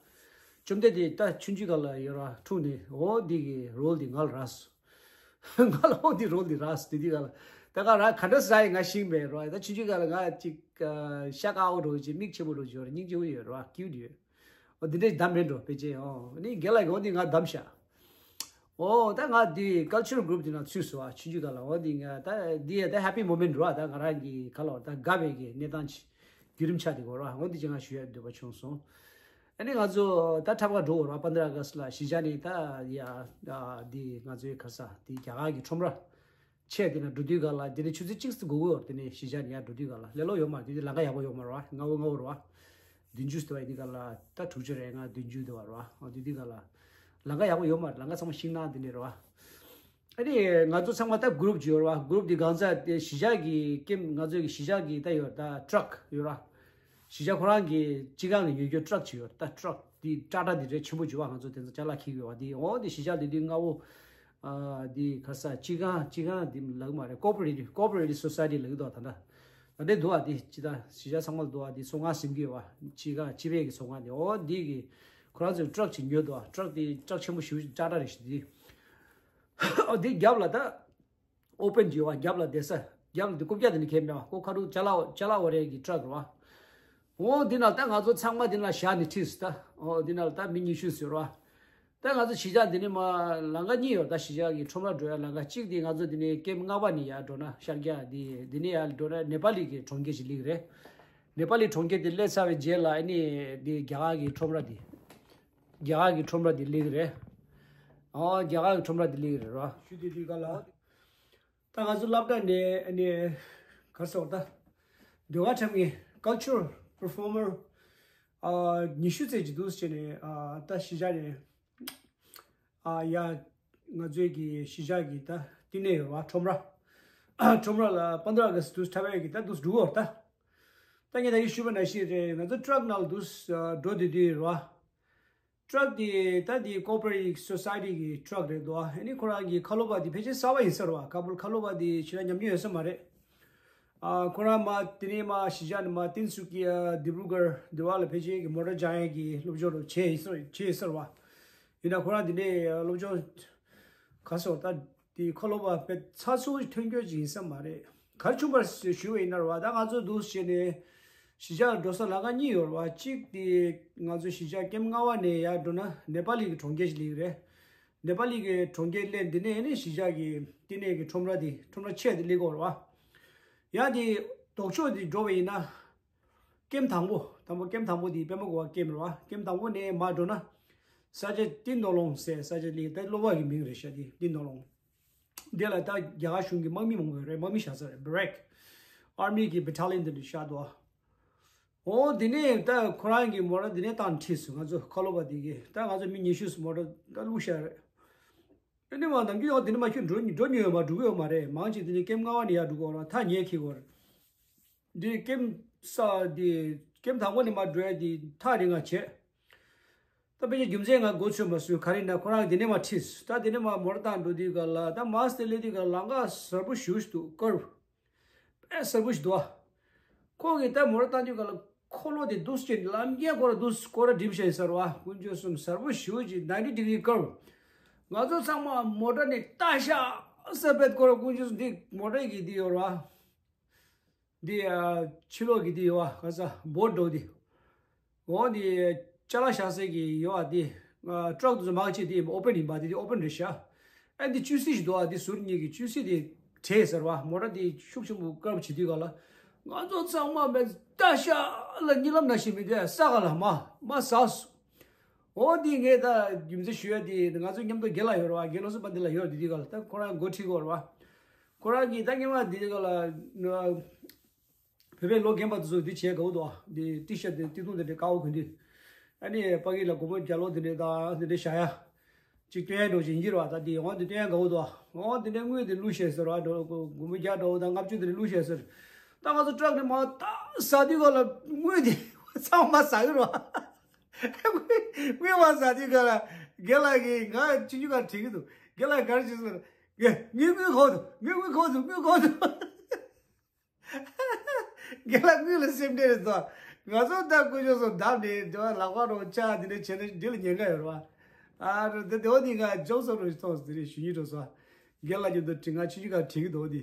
བཅོམ་ལྡན་འདས་ད་ཆུང་ཆུང་སྒང་ལ་ཡོད་ར་འཁྲུངས་ནས་འོ་འདི་གི་རོལ་འདི་ང་ལ་རག་སོང་། ང་ལ་འོ་འདི་རོལ་འདི་རག་སོང་། དེ་དུས་སྒང་ལ་ད་ག་ར་ག་འདྲ་ཟ་ཡི་ང་ཤེས་མེད་ར། ད་ཆུང་ཆུང་སྒང་ལ་ང་ཅིག་ཤ་དཀར་པོ་འདྲ་ཅིག་མིག་ཆེན་པོ་འདྲ་ཅིག་ཡོད་ར། སྙིང་རྗེ་པོ་ཡོད་ར། ཀིའུ་ཊི་ཡོད། འོ་འདི་འདྲ་བདམས་མེད་འགྲོ་ཕལ་ཆེར། འོ་ནི་རྒན་ལགས་ཀྱིས་འོ་འདི་ང་བདམས་ཤག་འོ་ད་ང་འདི་ཀལ་ཅར་གུ་རུབ་འདི་ནང་ཚུད་སོང་བ། ཆུང་ཆུང་སྒང་ལ། འོ་འདི་ང་ད་འདི་ཡ་ད་ཧེ་པི་མོ་མེན་ཊི་རེད་བ། ད་ང་རང་གི་ག་ལ་བ་ད་དགའ་བའི་གི་གནས་སྟངས་ཅིག་བརྒྱུད་རིམ་ཆགས་བསྡད་ཀྱི་ཡོད་རེད་བ། འོ་འདི་ཅིག་ང་ཞུ་ཡ་འདོད་པ་བྱུང་སོང་། ཨ་ནི་ང་ཚོ་ད་འཁྲབ་གར་འགྲོ་དགོས་རེད་བ། པན་དྲ་ཨ་ག་སི་ལ་གཞིས་ཆགས་ནས་ད་ཡ་འདི་ང་ཚོའི་ག་ས་འདི་རྒྱ་གར་གྱི་ཁྲོམ་ར་ཆེ་དེ་ན་འགྲོ་དུས་སྒང་ལ་དེ་ནས་ཆུ་ཚོད་གཅིག་ཙམ་འགོར་གྱི་ཡོད་རེད། དེ་ནས་གཞིས་ཆགས་ནས་ཡར་འགྲོ་དུས་སྒང་ལ་ལེ་ལོ་ཡོད་མ་རེད། དེ་དུས་ལམ་ཁ་ཡག་པོ་ཡོད་མ་རེད་བ། སྔ་བོ་སྔ་བོ་རེད་བ། བདུན་ཅུ་ཙམ་དེ་སྒང་ལ་ད་དྲུག་ཅུ་རེད། ང་བདུན་ཅུ་དེ་བ་རེད་བ། འོ་དེ་དུས་སྒང་ལ་ལམ་ཁ་ཡག་པོ་ཡོད་མ་རེད། ལམ་ཁ་ཚང་མ་ཤིང་ནགས་དེ་འདྲ་རེད་བ། ཨ་ནི་ང་ཚོ་ཚང་མ་ད་གུ་རུབ་ཅིག་ཡོད་རེད་བ། གུ་རུབ་དེ་གང་ཟག་དེ་གཞིས་ཆགས་ཀྱི་ཀེམ་ང་ཚོ་གི་གཞིས་ཆགས་ཀྱི་ད་ཡོད་ད་ཊྲག་ཡོད་རེད་བ། གཞིས་ཆགས་ཁོ་རང་གི་སྤྱི་ཁང་ནས་ཉོ་རྒྱུ་ཊྲག་ཅིག་ཡོད་ད། ཊྲག་དེ་ཊ་ཊ་དེ་འདྲ་ཆེན་པོ་ཅིག་བ། ང་ཚོ་དེ་ཚོ་ཅ་ལག་འཁྱེར་གྱི་ཡོད་བ། དེ་འོ་དེ་གཞིས་ཆགས་དེ་དུས་སྔ་བོ། ཨ་དེ་ག་ས་སྤྱི་ཁང་སྤྱི་ཁང་དེ་ལབ་ཀྱི་མ་རེད། ཀོ་པ་རེ་ཊིབ་ཀོ་པ་རེ་ཊིབ་སོ་སའི་ཊི་ལབ་ཀྱི་འདུག་བ། ད་ལྟ་ད་ལྟ་འདུག་བ། དེ་སྤྱི་ད་གཞིས་ཆགས་ཚང་མ་ལ་འདུག་བ། དེ་ཚོང་ཁང་ཟིན་གྱི་ཡོད་བ། སྤྱི་ཁང་སྤྱི་པའི་གི་ཚོང་ཁང་དེ་འོ་དེ་གི་ཁོ་རང་ཚོས་ཊྲག་ཅིག་ཉོས་འདུག་བ། ཊྲག་དེ་ཊྲག་ཆེན་པོ་ཞེ་པོ་ཅིག་ཊ་ཊ་རེད་ཤག་དེ། འོ་དེ་རྒྱབ་ལ་ད་ཨོ་པན་ཅིག་ཡོད་བ། རྒྱབ་ལ་བསྡད་ས། རྒྱབ་ལ་དེ་རྐུབ་བཀྱག་དེ་ནི་ཁྱེར་མེད་བ། ཁོ་ཁ་ཐུག་ཅ་ལག་ཅ་ལག་འོ་རེ་གི་ཊྲག་རེད་བ། འོ་འདི་ནང་ད་ང་ཚོ་ཚང་མ་འདི་ནང་བཞག་ནས་ཁྲིད་སོང་ད། འོ་འདི་ནང་ད་མི་ཉི་ཤུ་ཟེར་བ། ད་ང་ཚོ་གཞིས་ཆགས་འདི་ནས་མར་ལམ་ཁ་གཉིས་ཡོད། ད་གཞིས་ཆགས་ཀྱི་ཁྲོམ་ར་འགྲོ་ཡ་ལམ་ཁ་གཅིག་དེ་ང་ཚོ་འདི་ནས་ཀེམ་ལྔ་པ་ནས་ཡར་འགྲོ་ན་ཤར་རྒྱག་འདི་འདི་ནས་ཡར་འགྲོ་ན་ནེ་པ་ལི་གི་གྲོང་ཁྱེར་ཞིག་སླེབས་ཀྱི་རེད། ནེ་པ་ལི་གྲོང་ཁྱེར་དེ་སླེབས་ཚར་བའི་རྗེས་ལ་ཨ་ནི་འདི་རྒྱ་གར་གྱི་ཁྲོམ་ར་འདི་རྒྱ་གར་གྱི་ཁྲོམ་ར་འདི་སླེབས་ཀྱི་རེད། ཨོ་རྒྱ་གར་གྱི་ཁྲོམ་ར་འདི་སླེབས་ཀྱི་རེད་རོ། ཞུ་དེ་དུས་ག་ལ། ད་ང་ཚོ་སློབ་གྲྭ་ནས་ཨ་ནི་ག་རེ་ཟེར་ད། ཟློས་གར་འཁྲབ་མཁན་cultural performer ཨ་ཉི་ཤུ་ཙམ་ཅིག་འདུག་ཟེར་ནས་ཨ་ད་གཞིས་ཆགས་ནས་ཨ་ཡ་ང་ཚོའི་གི་གཞིས་ཆགས་ཀྱི་ད་བསྟི་གནས་ཡོད་བ། ཁྲོམ་ར། ཁྲོམ་ར་ལ་པན་དྲ་ཨ་ག་སི་འདུག་འཁྲབ་ཡས་ཀྱི་ད་འདུག་འགྲོ་གི་ཡོད་ད། ད་ངས་ད་གིན་ཞུས་པ་ནང་བཞིན་རེད། ང་ཚོ་ཊྲག་ནང་ལ་འདུག་འགྲོ་བསྡད་དུས་རེད་བ། ཊྲག་དེ་ད་དེ་ཀོ་པ་རེ་ཊིབ་སོ་སའི་ཊི་གི་ཊྲག་རེད་འདུག་ཨ་ནི་ཁོ་རང་གི་ཁ་ལོ་བ་དེ་ཕལ་ཆེར་གསར་པ་ཡིན་ས་རེད་བ། ཁ་པུར་ཁ་ལོ་བ་དེ་ཞེ་དྲག་ཉམས་མྱོང་ཡོད་ས་མ་རེད། ཨ་ཁོ་རང་མར་དེ་ནས་མར་གཞིས་ཆགས་ནས་མར་ཏིན་སུ་ཀིའ་དི་བྲུ་གར་དེ་བ་ལ་ཕལ་ཆེར་གི་མོ་ཊ་འཇང་ཡས་ཀྱི་སློབ་སྦྱོང་རུ་བྱས་ཡིན་ས་བྱས་ཡིན་ས་རེད་བ། ཡིན་ན་ཁོ་རང་དེ་ནས་སློབ་སྦྱོང་ག་སོ་ད་དེ་ཁ་ལོ་བ་དཔེ་ཚགས་ཚུད་ཐོན་རྒྱུ་ཅིག་ཡིན་ས་མ་རེད། ག་རེ་བྱུང་བ་ཞུས་པ་ཡིན་ན་རེད་བ། ད་ང་ཚོ་འདུག་བྱས་ནས་གཞིས་ཆགས་འགྲོ་ས་ལམ་ཁ་གཉིས་ཡོད་རེད་བ། གཅིག་དེ་ང་ཚོ་གཞིས་ཆགས་ཀེམ་ལྔ་པ་ནས་ཡར་འགྲོ་ན་ནེ་པ་ལི་གི་གྲོང་ཁྱེར་ཞིག་སླེབས་རེད། ནེ་པ་ལི་གི་གྲོང་ཁྱེར་སླེབས་འདི་ནས་ནི་གཞིས་ཆགས་ཀྱི་བསྟི་གནས་ཀྱི་ཁྲོམ་ར་དེ་ཁྲོམ་ར་ཆེ་དེ་སླེབས་ཀྱི་ཡོད་རེད་བ། ཡང་དེ་ལྡོག་ཕྱོགས་དེ་འགྲོ་བ་ཡིན་ན། ཀེམ་དང་པོ། དང་པོ་ཀེམ་དང་པོ་དེ་པད་མ་གོ་བ་ཀེམ་རེད་བ། ཀེམ་དང་པོ་ནས་མར་འགྲོ་ན། ས་ཆ་ཏིན་ནོ་ལོང་ཟེར་ས་ཆ་ལ་ད་གློ་བ་གི་མིང་རེད་ཤག་དེ་ཏིན་ནོ་ལོང་། དེ་ལ་ད་རྒྱ་གར་གཞུང་གི་དམག་མི་མང་པོ་ཡོད་རེད། དམག་མི་བཞག་ས་རེད། བྷེ་རེག་ཨར་མི་གི་བྷེ་ཊ་ལི་ཡན་དེ་འདྲ་བཞག་འདུག་འོ་དེ་ནས་ད་ཁོ་རང་གི་མོ་ཊ་དེ་ནས་བཏང་ཁྲིད་སོང་། ང་ཚོ་ཁ་ལོ་བ་དེ་གི་ད་ང་ཚོ་མི་ཉི་ཤུ་མོ་ཊ་ད་བླུགས་བཞག་རེད། ཨ་ནི་མར་ནམ་རྒྱུན་ཡང་དེ་ནས་མར་ཁྱོད་འགྲོ་འགྲོ་མྱོང་ཡོད་མ། འགྲོ་གི་ཡོད་མ་རེད། མང་ཆེ་དེ་ནས་ཀེམ་ལྔ་པ་ནས་ཡར་འགྲོ་གི་ཡོད་རེད། ཐག་ཉེ་འཁེལ་གི་ཡོད་རེད། འདི་ཀེམ་ས་འདི་ཀེམ་དང་པོ་ནས་མར་འགྲོ་ཡ་འདི་ཐག་རིང་ང་བྱས། ད་དཔེ་ཆ་རྒྱུ་མཚན་ང་མགོ་ཚོས་མ་སོང་། ག་རེ་ན་ཁོ་རང་འདི་ནས་མར་ཁྲིད་སོང་། ད་འདི་ནས་མར་མོ་ཊ་བཏང་འགྲོ་དུས་ག་ལ་ད་མར་སྟེ་སླེབས་དུས་ག་ལ་ལམ་ཁ་གཟར་པོ་ཞེ་པོ་ཞིག་འདུག་ཀར་བ། དཔེ་གཟར་པོ་ཞིག་འདུག་ཨ། ཁོ་གིས་ད་མོ་ཊ་བཏང་དུས་ག་ལ་འཁོར་ལོ་དེ་འདུག་སེ་ལམ་རྒྱབ་ཁོ་རང་འདུག་སེ་སྐོར་ར་འགྲིམ་བཞག་ཡིན་ས་རེད་བ། དཀོན་མཆོག་གསུམ། གཟར་པོ་ཞེ་པོ་ཅིག ninety degree curve། ང་ཚོ་ཚང་མ་མོ་ཊ་ནས་ལྟ་ཤག་ས་བེད་ཁོ་རང་དཀོན་མཆོག་གསུམ། འདི་མོ་ཊ་གི་འདི་ཡོད་རེད་བ། འདི་ཨ་ཕྱི་ལོགས་ཀྱི་འདི་ཡོད་བ། ག་ས་བོར་འགྲོ་འདི། འོ་འདི་ཅ་ལག་བཞག་སའི་གི་ཡོད་བ་འདི། ཨ་ཊྲག་དེ་ཚོ་མང་ཆེ་འདི་ཨོ་པན་ཡིན་པ། འདི་འདི་ཨོ་པན་རེད་ཤག་ཨ་འདི་བཅུད་སྲི་ཞིག་འདུག་ཨ། འདི་ཟུར་གཉིས་ཀྱི་བཅུད་སྲི་དེ་བྲེགས་ཟེར་བ། མོ་ཊ་འདི་ཤུགས་ཆེན་པོ་ཀར་བ་བྱེད་དུས་ག་ལ་ང་ཚོ་ཚང་མ་མེད་ལྟ་ཤག་ལ་གཉིད་ལམ་ནང་བཞིན་མི་འདུག་ཨ། ས་ག་ལ་མར་མར་ཟགས་སོང་། འོ་འདི་ངས་ད་རྒྱུ་མཚན་ཞུ་ཡ་དེ་ང་ཚོ་མཉམ་དུ་རྒན་ལགས་ཡོད་རེད་བ། རྒན་ལགས་སུ་པ་འདི་ལ་ཡོད། འདི་དུས་ག་ལ་ད་ཁོ་རང་འགོ་ཁྲིད་གི་ཡོད་རེད་བ། ཁོ་རང་གིས་ད་སྔོན་མ་འདི་དུས་ག་ལ་བོད་པའི་ལོ་རྒན་པ་དེ་ཚོ་འདི་བྱས་དགའ་བོ་འདུག་ཨ། འདི་ཊི་ཤར་ཊི་འདི་ཏི་ཐུང་འདི་འདྲ་དཀར་པོ་གོན་དུས། ཨ་ནི་ཕ་གི་ལ་སྒོར་མོ་བརྒྱ་ལོ་འདི་འདྲ་དང་འདི་འདྲ་བཞག་ཡ། ཅིག་སྟོན་ཡ་འགྲོ་ཅིག་ཡིན་གྱི་རེད་བ། ད་འདི་འོ་འདི་སྟོན་ཡ་དགའ་བོ་འདུག་ཨ། འོ་འདི་འདྲ་དངུལ་འདི་བླུགས་བཞག་ཟེར་བ། འགྲོ་སྒོར་མོ་བརྒྱ་འགྲོ་དང་ལྔ་བཅུ་འདི་འདྲ་བླུགས་བཞག་ཟེར། ད་ང་ཚོ་ཊྲག་ནས་མར་ད་ཟགས་དུས་ག་ལ་དངུལ་འདི་ཚང་མ་ཟགས་ཡོད་རེད་བ། དངུལ་མར་ཟགས་དུས་ག་ལ་རྒན་ལགས་ཀྱིས་ང་ཆུང་ཆུང་སྒང་དྲན་གྱི་འདུག་རྒན་ལགས་ག་རེ་བྱས་སོང་། ངས་དངུལ་དངུལ་གང་འདུག་དངུལ་དངུལ་གང་འདུག་དངུལ་གང་འདུག་རྒན་ལགས་དངུལ་ལ་སེམས་ཁྲལ་རེད་དོ། ང་ཚོ་ད་དཀོན་མཆོག་གསུམ་བསྡམས་ནས་དེ་བ་ལག་པ་རོགས་ཆག་དེ་འདྲ་བྱས་ན་འདི་ལ་ཉེན་ཁ་ཡོད་རེད་བ། ཨ་རོ་དེ་དེ་བ་འདི་ང་ཇོག་སོ་རོ་ཐོག་དེ་རེད་ཞུ་སྙིང་འདོད་སོང་། རྒན་ལགས་ཀྱི་འདུག་དྲི་ང་ཆུང་ཆུང་སྒང་དྲན་གྱི་འདུག་དེ།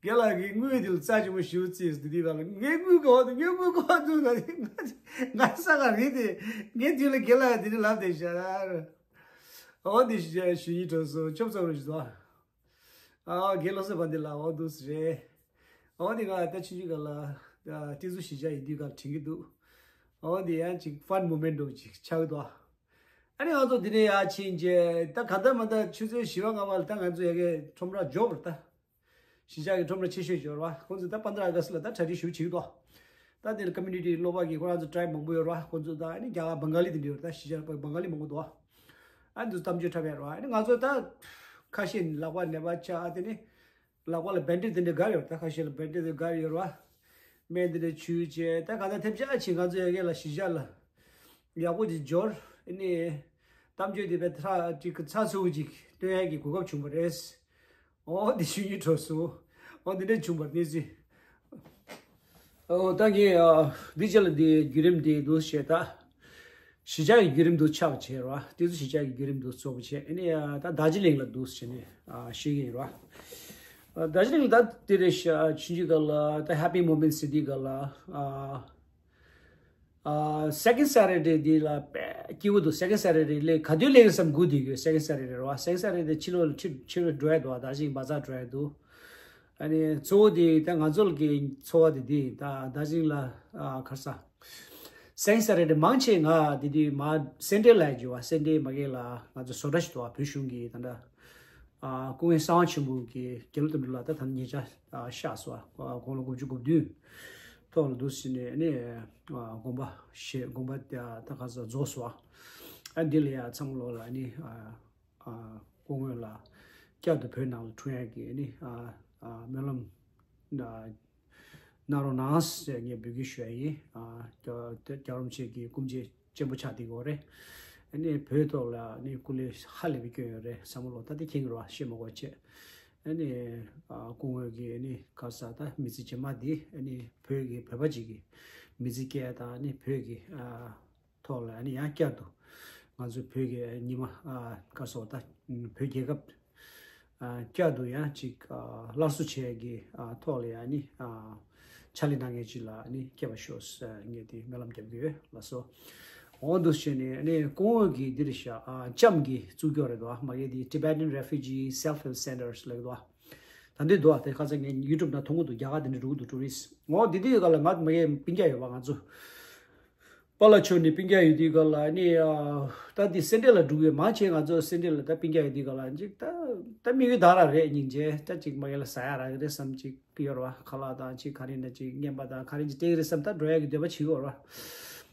རྒན་ལགས་ཀྱིས་དངུལ་དེ་ལ་རྩ་ཆེན་པོ་ཞེ་པོ་བརྩིས་སོང་དེ་དུས་ག་ལ་ངས་དངུལ་གང་འདུག་ངས་དངུལ་གང་འདུག་ང་ང་ས་ག་རེད་དེ། ངས་དུས་ལ་རྒན་ལགས་དེ་འདྲ་ལབ་བསྡད་ཤག་འོ་དེ་ཞུ་སྙིང་འདོད་སོང་། ཆོབ་ཚ་རོ་ཞུ་སོང་། ཨ་རྒན་ལགས་སོ་པ་འདི་ལ་འོ་འདུག་སེ་རེད། འོ་འདི་ང་ད་ཆུང་ཆུང་སྒང་ལ་ཏི་ཟུ་གཞིས་ཆགས་ཡིན་དུས་ག་ལ་དྲན་གྱི་འདུག་འོ་འདི་ཡང་ཅིག་ཕན་མོ་མེན་ཊི་འདྲ་ཅིག་ཆགས་འདུག་ཨ་ནི་ང་ཚོ་འདི་ནས་ཡར་ཕྱིན་རྗེས་ད་གང་ལྟར་མ་ད་ཆུ་ཚོད་བཞི་པ་ལྔ་པ་ལ་ད་ང་ཚོ་ཡ་གི་ཁྲོམ་ར་འབྱོར་བ་རེད་ད། གཞིས་ཆགས་ཀྱི་ཁྲོམ་ར་ཆེ་ཤོས་འབྱོར་བ། ཁོང་ཚོ་ད་པན་དྲ་ཨ་ག་སི་ལ་ད་གྲ་སྒྲིག་ཞུ་བྱེད་ཀྱི་འདུག་ད་དེ་ལ་ཀོ་མིའུ་ནི་ཊི་གློ་བ་གི་ཁོ་རང་ཚོ་ཊྲའིབ་མང་པོ་ཡོད་རེད་བ། ཁོང་ཚོ་ད་ཨ་ནི་རྒྱ་གར་བང་ག་ལི་དེ་འདྲ་ཡོད་རེད། ད་གཞིས་ཆགས་བང་ག་ལི་མང་པོ་འདུག་ཨ་ནི་འདུག་གཏམ་བརྗོད་འཁྲབ་ཡ་རེད་བ། ཨ་ནི་ང་ཚོ་ད་ཁ་ཤས་ལག་པ་ནད་པ་ཆགས། ཨ་དེ་ནི་ལག་པ་ལ་བེན་ཌེ་ཌི་དེ་འདྲ་བསྒར་ཡོད་རེད། ད་ཁ་ཤས་ལ་བེན་ཌེ་ཌི་དེ་བསྒར་ཡོད་རེད་བ། སྨན་དེ་འདྲ་བྱུགས་བྱས་ད་གང་ལྟར་ཐེབས་ཆག་ཅིག་ང་ཚོ་ཡ་གི་ལ་གཞིས་ཆགས་ལ་ཡག་པོ་ཅིག་འབྱོར། ཨ་ནི་གཏམ་བརྗོད་དེ་བས་ཐག་ཅིག་ཚགས་ཚུད་ཅིག་སྟོན་ཡ་གི་གོ་སྐབས་བྱུང་བ་རེད། འོ་འདི་ཞུ་སྙིང་འདོད་སོང་། འོ་འདི་འདྲ་བྱུང་བར་གནས་ཚུལ། འོ་ད་ངས་ཨ་འདི་རྗེས་ལ་འདི་བརྒྱུད་རིམ་འདི་འདུག་བྱས་ད། གཞིས་ཆགས་ཀྱི་བརྒྱུད་རིམ་འདུག་ཆགས་པ་བྱས་ར། ཏི་ཟུ་གཞིས་ཆགས་ཀྱི་བརྒྱུད་རིམ་འདུག་ཚོགས་པ་བྱས། ཨ་ནི་ཨ་ད་རྡོ་རྗེ་གླིང་ལ་འདུག་བྱས་ནས་ཨ་ཤེས་ཀྱི་ཡིན་ར། ཨ་རྡོ་རྗེ་གླིང་ད་དེ་རེད་ཤག་ཆུང་ཆུང་སྒང་ལ་ད་ཧེ་པི་མོ་མེན་ཊི་སི་ཊི་སྒང་ལ་ཨ། ཨ། Second Saturday འདི་ལ་དཔེ་སྐྱིད་པོ་འདུག Second Saturday སླེབས་ག་དུས་སླེབས་ཀྱི་བསམ་སྒུག་བསྡད་ཡོད། Second Saturday རེད་བ། Second Saturday དེ་ཕྱི་ལོགས་ལ་ཕྱིར་ཕྱིར་འགྲོ་ཡ་འདུག་ད་ཅིག་བ་ཛར་འགྲོ་ཡ་འདུག་ཨ་ནི་གཙོ་བོ་དེ་ད་ང་ཚོ་གི་འཚོ་བ་དེ་དེ་ད་ད་ཅིག་ལ་ཨ་ག་རེ་ཟ། Second Saturday མང་ཆེ་ང་དེ་དུས་མ་སེ་འབྲས་ལ་འགྱུར་བ། སེ་འབྲས་མ་གི་ལ་ང་ཚོ་བཟོ་གྲྭ་ཞིག་འདུག་བ། བོད་གཞུང་གི་ད་ལྟ་ཨ་སྐུ་ངོ་གསང་བ་ཆེན་པོ་གི་དགེ་ལུགས་དོན་གྲུབ་ལགས་ད་ད་ཉེ་ཆར་ཨ་གཤེགས་སོང་བ། དགུང་ལོ་དགུ་བཅུ་གོ་བདུན་ཐོག་ལ་འདུག་ཟིན་ནས་ཨ་ནི་ཨ་དགོངས་པ་བཞེས། དགོངས་པ་ད་ག་ས་རྫོགས་སོང་བ། ཨ་འདི་ལ་ཡ་ཚང་མ་ལོག་ལ་ཨ་ནི་ཨ་ཨ་སྐུ་ངོ་ལ་བསྐྱར་དུ་བོད་ནང་ལ་འཁྲུངས་ཡ་གི་ཨ་ནི་ཨ་ཨ་སྨོན་ལམ་ཨ་གནང་རོགས་གནང་ཟེར་ངས་འབོད་སྐུལ་ཞུ་ཡ་ཡིན། ཨ་རྒྱལ་རྒྱལ་བ་རིན་པོ་ཆེ་གི་སྐུ་མཆེད་ཆེན་པོ་ཆགས་བསྡད་ཡོད་རེད། ཨ་ནི་བོད་ཐོག་ལ་ཨ་ནི་སྐུ་ལས་ཧ་ལས་པའི་སྐྱོན་ཡོད་རེད། བསམ་བློ་ད་ལྟ་མཁྱེན་གྱི་རེད་བ། བཤད་མ་དགོས་བྱས། ཨ་ནི་ཨ་སྐུ་ངོ་གི་ཨ་ནི་ག་ས་ད་མི་ཚེ་རྗེས་མ་འདི་ཨ་ནི་བོད་ཀྱི་བོད་པ་ཅིག་གི་མི་ཚེ་སྐྱེལ་དང་ཨ་ནི་བོད་ཀྱི་ཨ་ཐོག་ལ་ཨ་ནི་ཡང་བསྐྱར་དུ་ང་ཚོ་བོད་ཀྱི་ཉི་མ་ཨ་ག་སོགས་ད་བོད་རྒྱལ་ཁབ་ཨ་བསྐྱར་དུ་ཡང་ཅིག་ཨ་སླར་གསོ་བྱེད་ཀྱི་ཨ་ཐོག་ལ་ཨ་ནི་ཨ་ཕྱག་ལས་གནང་མཁན་ཅིག་ལ་ཨ་ནི་སྐྱེས་པ་ཤོག་ཟེར་ངས་དེ་སྨོན་ལམ་རྒྱབ་ཀྱི་ཡོད་ལགས་སོ། འོ་འདུག་བྱས་ནས་ཨ་ནི་སྐུ་ངོ་གིས་འདིར་བཞག་ཨ་ལྕམ་གྱིས་བཙུགས་ཀྱི་ཡོད་རེད་དོ། མ་གི་དེ་Tibetan Refugee Self Help Centers ལབ་ཀྱི་འདུག་ད་འདི་འདུག་ཨ། དེ་ཁ་སང་ངས་YouTube ནང་མཐོང་གི་འདུག་རྒྱ་གར་དེ་འདྲ་འགྲོ་གི་འདུག་ཊུ་རི་སི། འོ་འདི་དུས་སྐབས་ལ་ང་མ་གི་སྤུན་ཀྱག་ཡོད་པ། ང་ཚོ་པཱ་ལགས་མཆོག་ནས་སྤུན་ཀྱག་ཡོད་དུས་སྐབས་ལ་ནི་ཨ་ད་འདི་སེ་འབྲས་ལ་འགྲོ་གི་ཡོད། མང་ཆེ་ང་ཚོ་སེ་འབྲས་ལ་ད་སྤུན་ཀྱག་ཡོད་དུས་སྐབས་ལ་ཅིག་ད་ད་དམིགས་ཡུལ་དག་ར་རེད། སྙིང་རྗེ་ད་ཅིག་མ་གི་ལ་ཟ་ཡ་རག་གི་རེད་བསམ་ཅིག་ཡོད་ར་བ། ཁ་ལག་དང་ཅིག་ག་རེ་ན་ཅིག་རྔན་པ་དང་ག་རེ་ཅིག་སྤྲད་གི་རེད་བསམ་ད་འགྲོ་ཡ་གི་འདོད་པ་བྱེད་ཀྱི་ཡོད་ར་བ།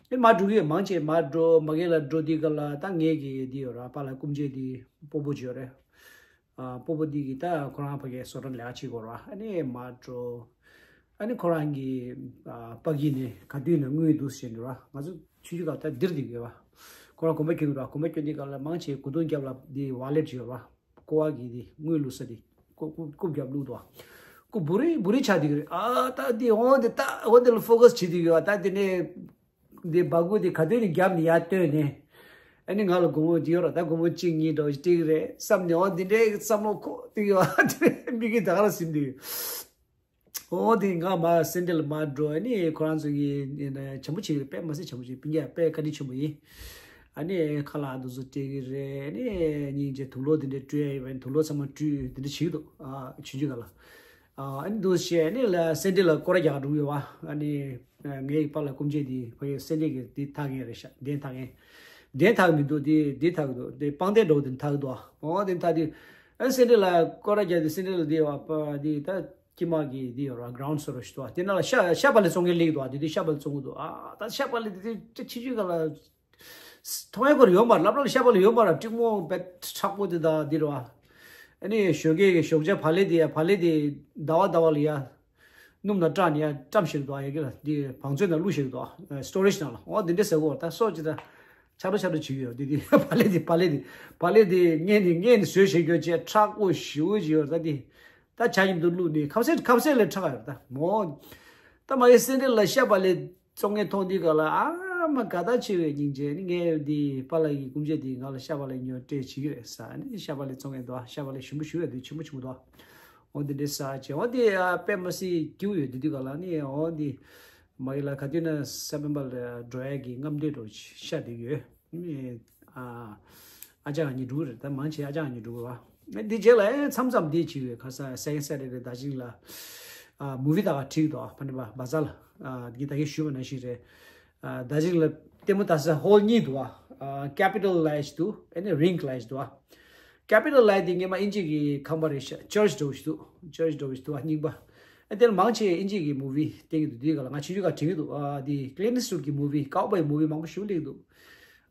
ཨེ་མ་འགྲོ་གི་ཡོད། མང་ཆེ་མ་འགྲོ། མ་གི་ལ་འགྲོ་དུས་སྐབས་ལ་ད་ངེད་ཀྱི་འདི་ཡོད་ར། པཱ་ལགས་སྐུ་མཆེད་འདི་སྤོ་བོ་ཅིག་ཡོད་རེད། ཨ་སྤོ་བོ་འདི་གིས་ད་ཁོ་རང་ཕ་གིའི་བཟོ་གྲྭ་ལས་ཀ་བྱེད་དགོས་ར། ཨ་ནི་མ་འགྲོ། ཨ་ནི་ཁོ་རང་གི་ཨ་ཕ་གི་ནས་ག་དུས་ནས་དངུལ་འདུག་ཟེར་འགྲོ་ར། ང་ཚོ་ཆུང་ཆུང་སྐབས་ད་འདིར་འདི་ཡོད་པ། ཁོ་རང་གོམ་པ་སྐྱོན་འགྲོ་ར། གོམ་པ་སྐྱོན་དུས་སྐབས་ལ་མང་ཆེ་གོས་ཐུང་རྒྱབ་ལ་འདི་ཝ་ལེཊ་ཡོད་ར། ཀོ་བ་གི་འདི་དངུལ་བླུགས་ས་འདི་ཀོ་ཀོ་རྐུབ་རྒྱབ་བླུགས་འདུག་ཨ། ཀོ་བུ་རི་བུ་རི་ཆགས་འདི་གི་རེད། ཨ་ད་འདི་འོང་འདི་ད་འོང་འདི་ལ་ཕོ་ཀ་སི་བྱེད་འདི་གི་ཡོད་པ། ད་འདི་ནས། འདི་སྦ་ཁུག་འདི་ག་དུས་ནས་རྒྱབ་ནས་ཡར་བཏོན་ནས། ཨ་ནི་ང་ལ་སྒོར་མོ་འདི་ཡོད་ར། ད་སྒོར་མོ་གཅིག་གཉིས་འགྲོ་སྟེར་གི་རེད་བསམ་ནས། འོ་འདི་འདྲའི་བསམ་བློ་འཁོར་དེ་ཡོད་ཨ། དེ་མི་གི་ད་ག་ལ་ཟིན་དུས། འོ་དེ་ང་མ་སེ་འབྲས་ལ་མ་འགྲོ། ཨ་ནི་ཁོ་རང་ཚོ་གི་བྱམས་པོ་བྱེད་ཀྱི་རེད། དཔེ་མ་སྲིད་བྱམས་པོ་བྱེད། སྤུན་ཀྱག་དཔེ་བཀའ་དྲིན་ཆེན་པོ་ཡིན། ཨ་ནི་ཁ་ལག་འདི་ཚོ་སྤྲད་ཀྱི་རེད། ཨ་ནི་སྙིང་རྗེ། དུག་ལོག་འདི་འདྲ་བཀྲུ་ཡ་ཡོད་པ་ཡིན། དུག་ལོག་ཚང་མ་བཀྲུས་འདི་འདྲ་བྱེད་ཀྱི་འདུག་ཨ། ཆུང་ཆུང་སྒང་ལ། ཨ་ནི་འདུག་བྱས་ནི་ལ་སེ་འབྲས་ལ་སྐོར་ར་རྒྱག་འགྲོ་གི་ཡོད་པ། ཨ་ནི་ངའི་པཱ་ལགས་སྐུ་མཆེད་འདི་ཕ་གི་སེ་འབྲས་ཀྱི་འདི་འཐག་མཁན་རེད་ཤག་འདི་འཐག་མཁན། འདི་འཐག་མི་འདུག་འདི་འདི་འཐག་གི་འདུག་འདི་པང་གདན་འདྲ་བོ་འདི་འཐག་གི་འདུག་འོ་འདི་འཐག་དུས། ཨ་སེ་འབྲས་ལ་སྐོར་ར་རྒྱག་དུས་སེ་འབྲས་ལ་འདི་བ་པ་འདི་ད་ཀྱི་མ་གི་འདི་ཡོད་ར། གྷ་རའུན་ཌི་ཕི་ལོར་ཞིག་འདུག་དེ་ནང་ལ་ཤ་ཤ་བག་ལེབ་བཙོང་མཁན་སླེབས་འདུག་དེ་དུས་ཤ་བག་ལེབ་བཙོང་གི་འདུག་ཨ་ད་ཤ་བག་ལེབ་དེ་དུས་ཆུང་ཆུང་སྒང་ལ། མཐོང་ཡ་སྐོར་ཡོད་མ་རེད། ལབ་ལབ་ཤ་བག་ལེབ་ཡོད་མ་རེད། ཀྲིག་མོ་བེད་མཁྲེགས་པོ་དེ་དང་འདི་རེད་བ། ཨ་ནི་ཞོགས་ཀས་ཀྱི་ཞོགས་ཇ་བག་ལེབ་དེ་ཡ་བག་ལེབ་དེ་ཟླ་བ་ཟླ་བ་ལ་ཡ་སྣུམ་ནང་བཀྲ་ནས་ཡ་བཀྲམ་ཞིག་འདུག་ཡ་གི་ལ་འདི་བང་མཛོད་ནང་བླུགས་ཞིག་འདུག་ཨ། སི་ཊོ་རེཇ་ནང་ལ། འོ་འདི་འདྲ་ཟེར་གོ་ད་སོགས་ཅི་ད་ཆག་འགྲོ་ཆག་འགྲོ་བྱེད་ཀྱི་ཡོད། འདི་འདི་བག་ལེབ་དེ་བག་ལེབ་དེ་བག་ལེབ་དེ་སྔས་ནས་སྔས་ནས་བཟོས་བཞག་རྒྱུ་བྱས་མཁྲེགས་པོ་ཞེ་པོ་ཅིག་ཡོད་རེད། ད་འདི་ད་ཇ་མཉམ་དུ་བླུགས་ནས་ཁ་ཟས་ཁ་ཟས་ལས་མཁྲེགས་ཡོད་རེད། ད་མོ་ད་མ་གི་སེ་འབྲས་ལ་ཤ་བག་ལེབ་བཙོང་མཁན་མཐོང་དུས་སྒང་ལ་ཨ་མ་དགའ་ཐག་ཆོད་པའི་སྙིང་རྗེ། ཨ་ནི་ངའི་འདི་པཱ་ལགས་ཀྱི་སྐུ་མཆེད་འདིས་ང་ལ་ཤ་བག་ལེབ་ཉོ་སྤྲད་བྱེད་ཀྱི་རེད་ཟེར། ཨ་ནི་ཤ་བག་ལེབ་བཙོང་མཁན་འདུག་ཤ་བག་ལེབ་ཞིམ་པོ་ཞེ་པོ་ཡོད་དུས་ཆེན་པོ་ཆེན་པོ་འདུག་འོ་འདི་འདྲ་ཟ་བྱས། འོ་འདི་ཨ་དཔེ་མ་སྲིད་སྐྱིད་པོ་ཡོད། དེ་དུས་སྒང་ལ་ཨ་ནི་འོ་འདི་མ་གི་ལ་ག་དུས་ན་སེ་པེམ་བར་ལ་འགྲོ་ཡ་གི་རྔམ་སྟོན་འདྲ་བོ་ཅིག་ཤར་བསྡད་ཡོད། ཨ་ནི་ཨ་ཨ་ཅག་གཉིས་འགྲོ་གི་རེད། ད་མང་ཆེ་ཨ་ཅག་གཉིས་འགྲོ་གི་རེད་བ། འདི་རྗེས་ལ་ཨེ་མཚམས་མཚམས་འདི་བྱེད་ཀྱི་ཡོད། ཁ་སང་སེ་ཀེན་ཌ་སེ་ཊར་ཌེ་རེད། ད་ཅིག་ལ་ཨ་མུ་ཝི་ལྟ་ག་ཁྲིད་འདུག་ཨ་ཕ་ནི་པ་བ་ཛ་ལ། ཨ་འདི་ད་གིན་ཞུས་པ་ནང་བཞིན་རེད། ཨ་ད་ཅིག་ལ་ལྟད་མོ་ལྟ་ས་ཧོལ་གཉིས་འདུག་ཨ་ཀེ་པི་ཊལ་ལ་ཡི་ཛི་འདུག་ཨ་ནི་རིང་ལ་ཡི་ཛི་འདུག་ཨ་ཀེ་པི་ཊལ་ལ་ཡི་ཛི་འདི་སྔོན་མ་དབྱིན་ཇི་གི་ཁང་པ་རེད་ཤག་ཅར་ཅི་འདྲ་བོ་ཞིག་འདུག་ཅར་ཅི་འདྲ་བོ་ཞིག་འདུག་ཨ་རྙིང་པ། ཨ་དེ་ལ་མང་ཆེ་དབྱིན་ཇི་གི་མུ་ཝི་བསྟན་གྱི་འདུག་དེའི་སྒང་ལ་ང་ཆུང་ཆུང་སྒང་དྲན་གྱི་འདུག་ཨ་དེ་ཀི་ལིན་ཨི་སི་ཊི་ཝུཌ་གི་མུ་ཝི་ཀའོ་བོའི་མུ་ཝི་མང་པོ་ཞིག་སླེབས་འདུག་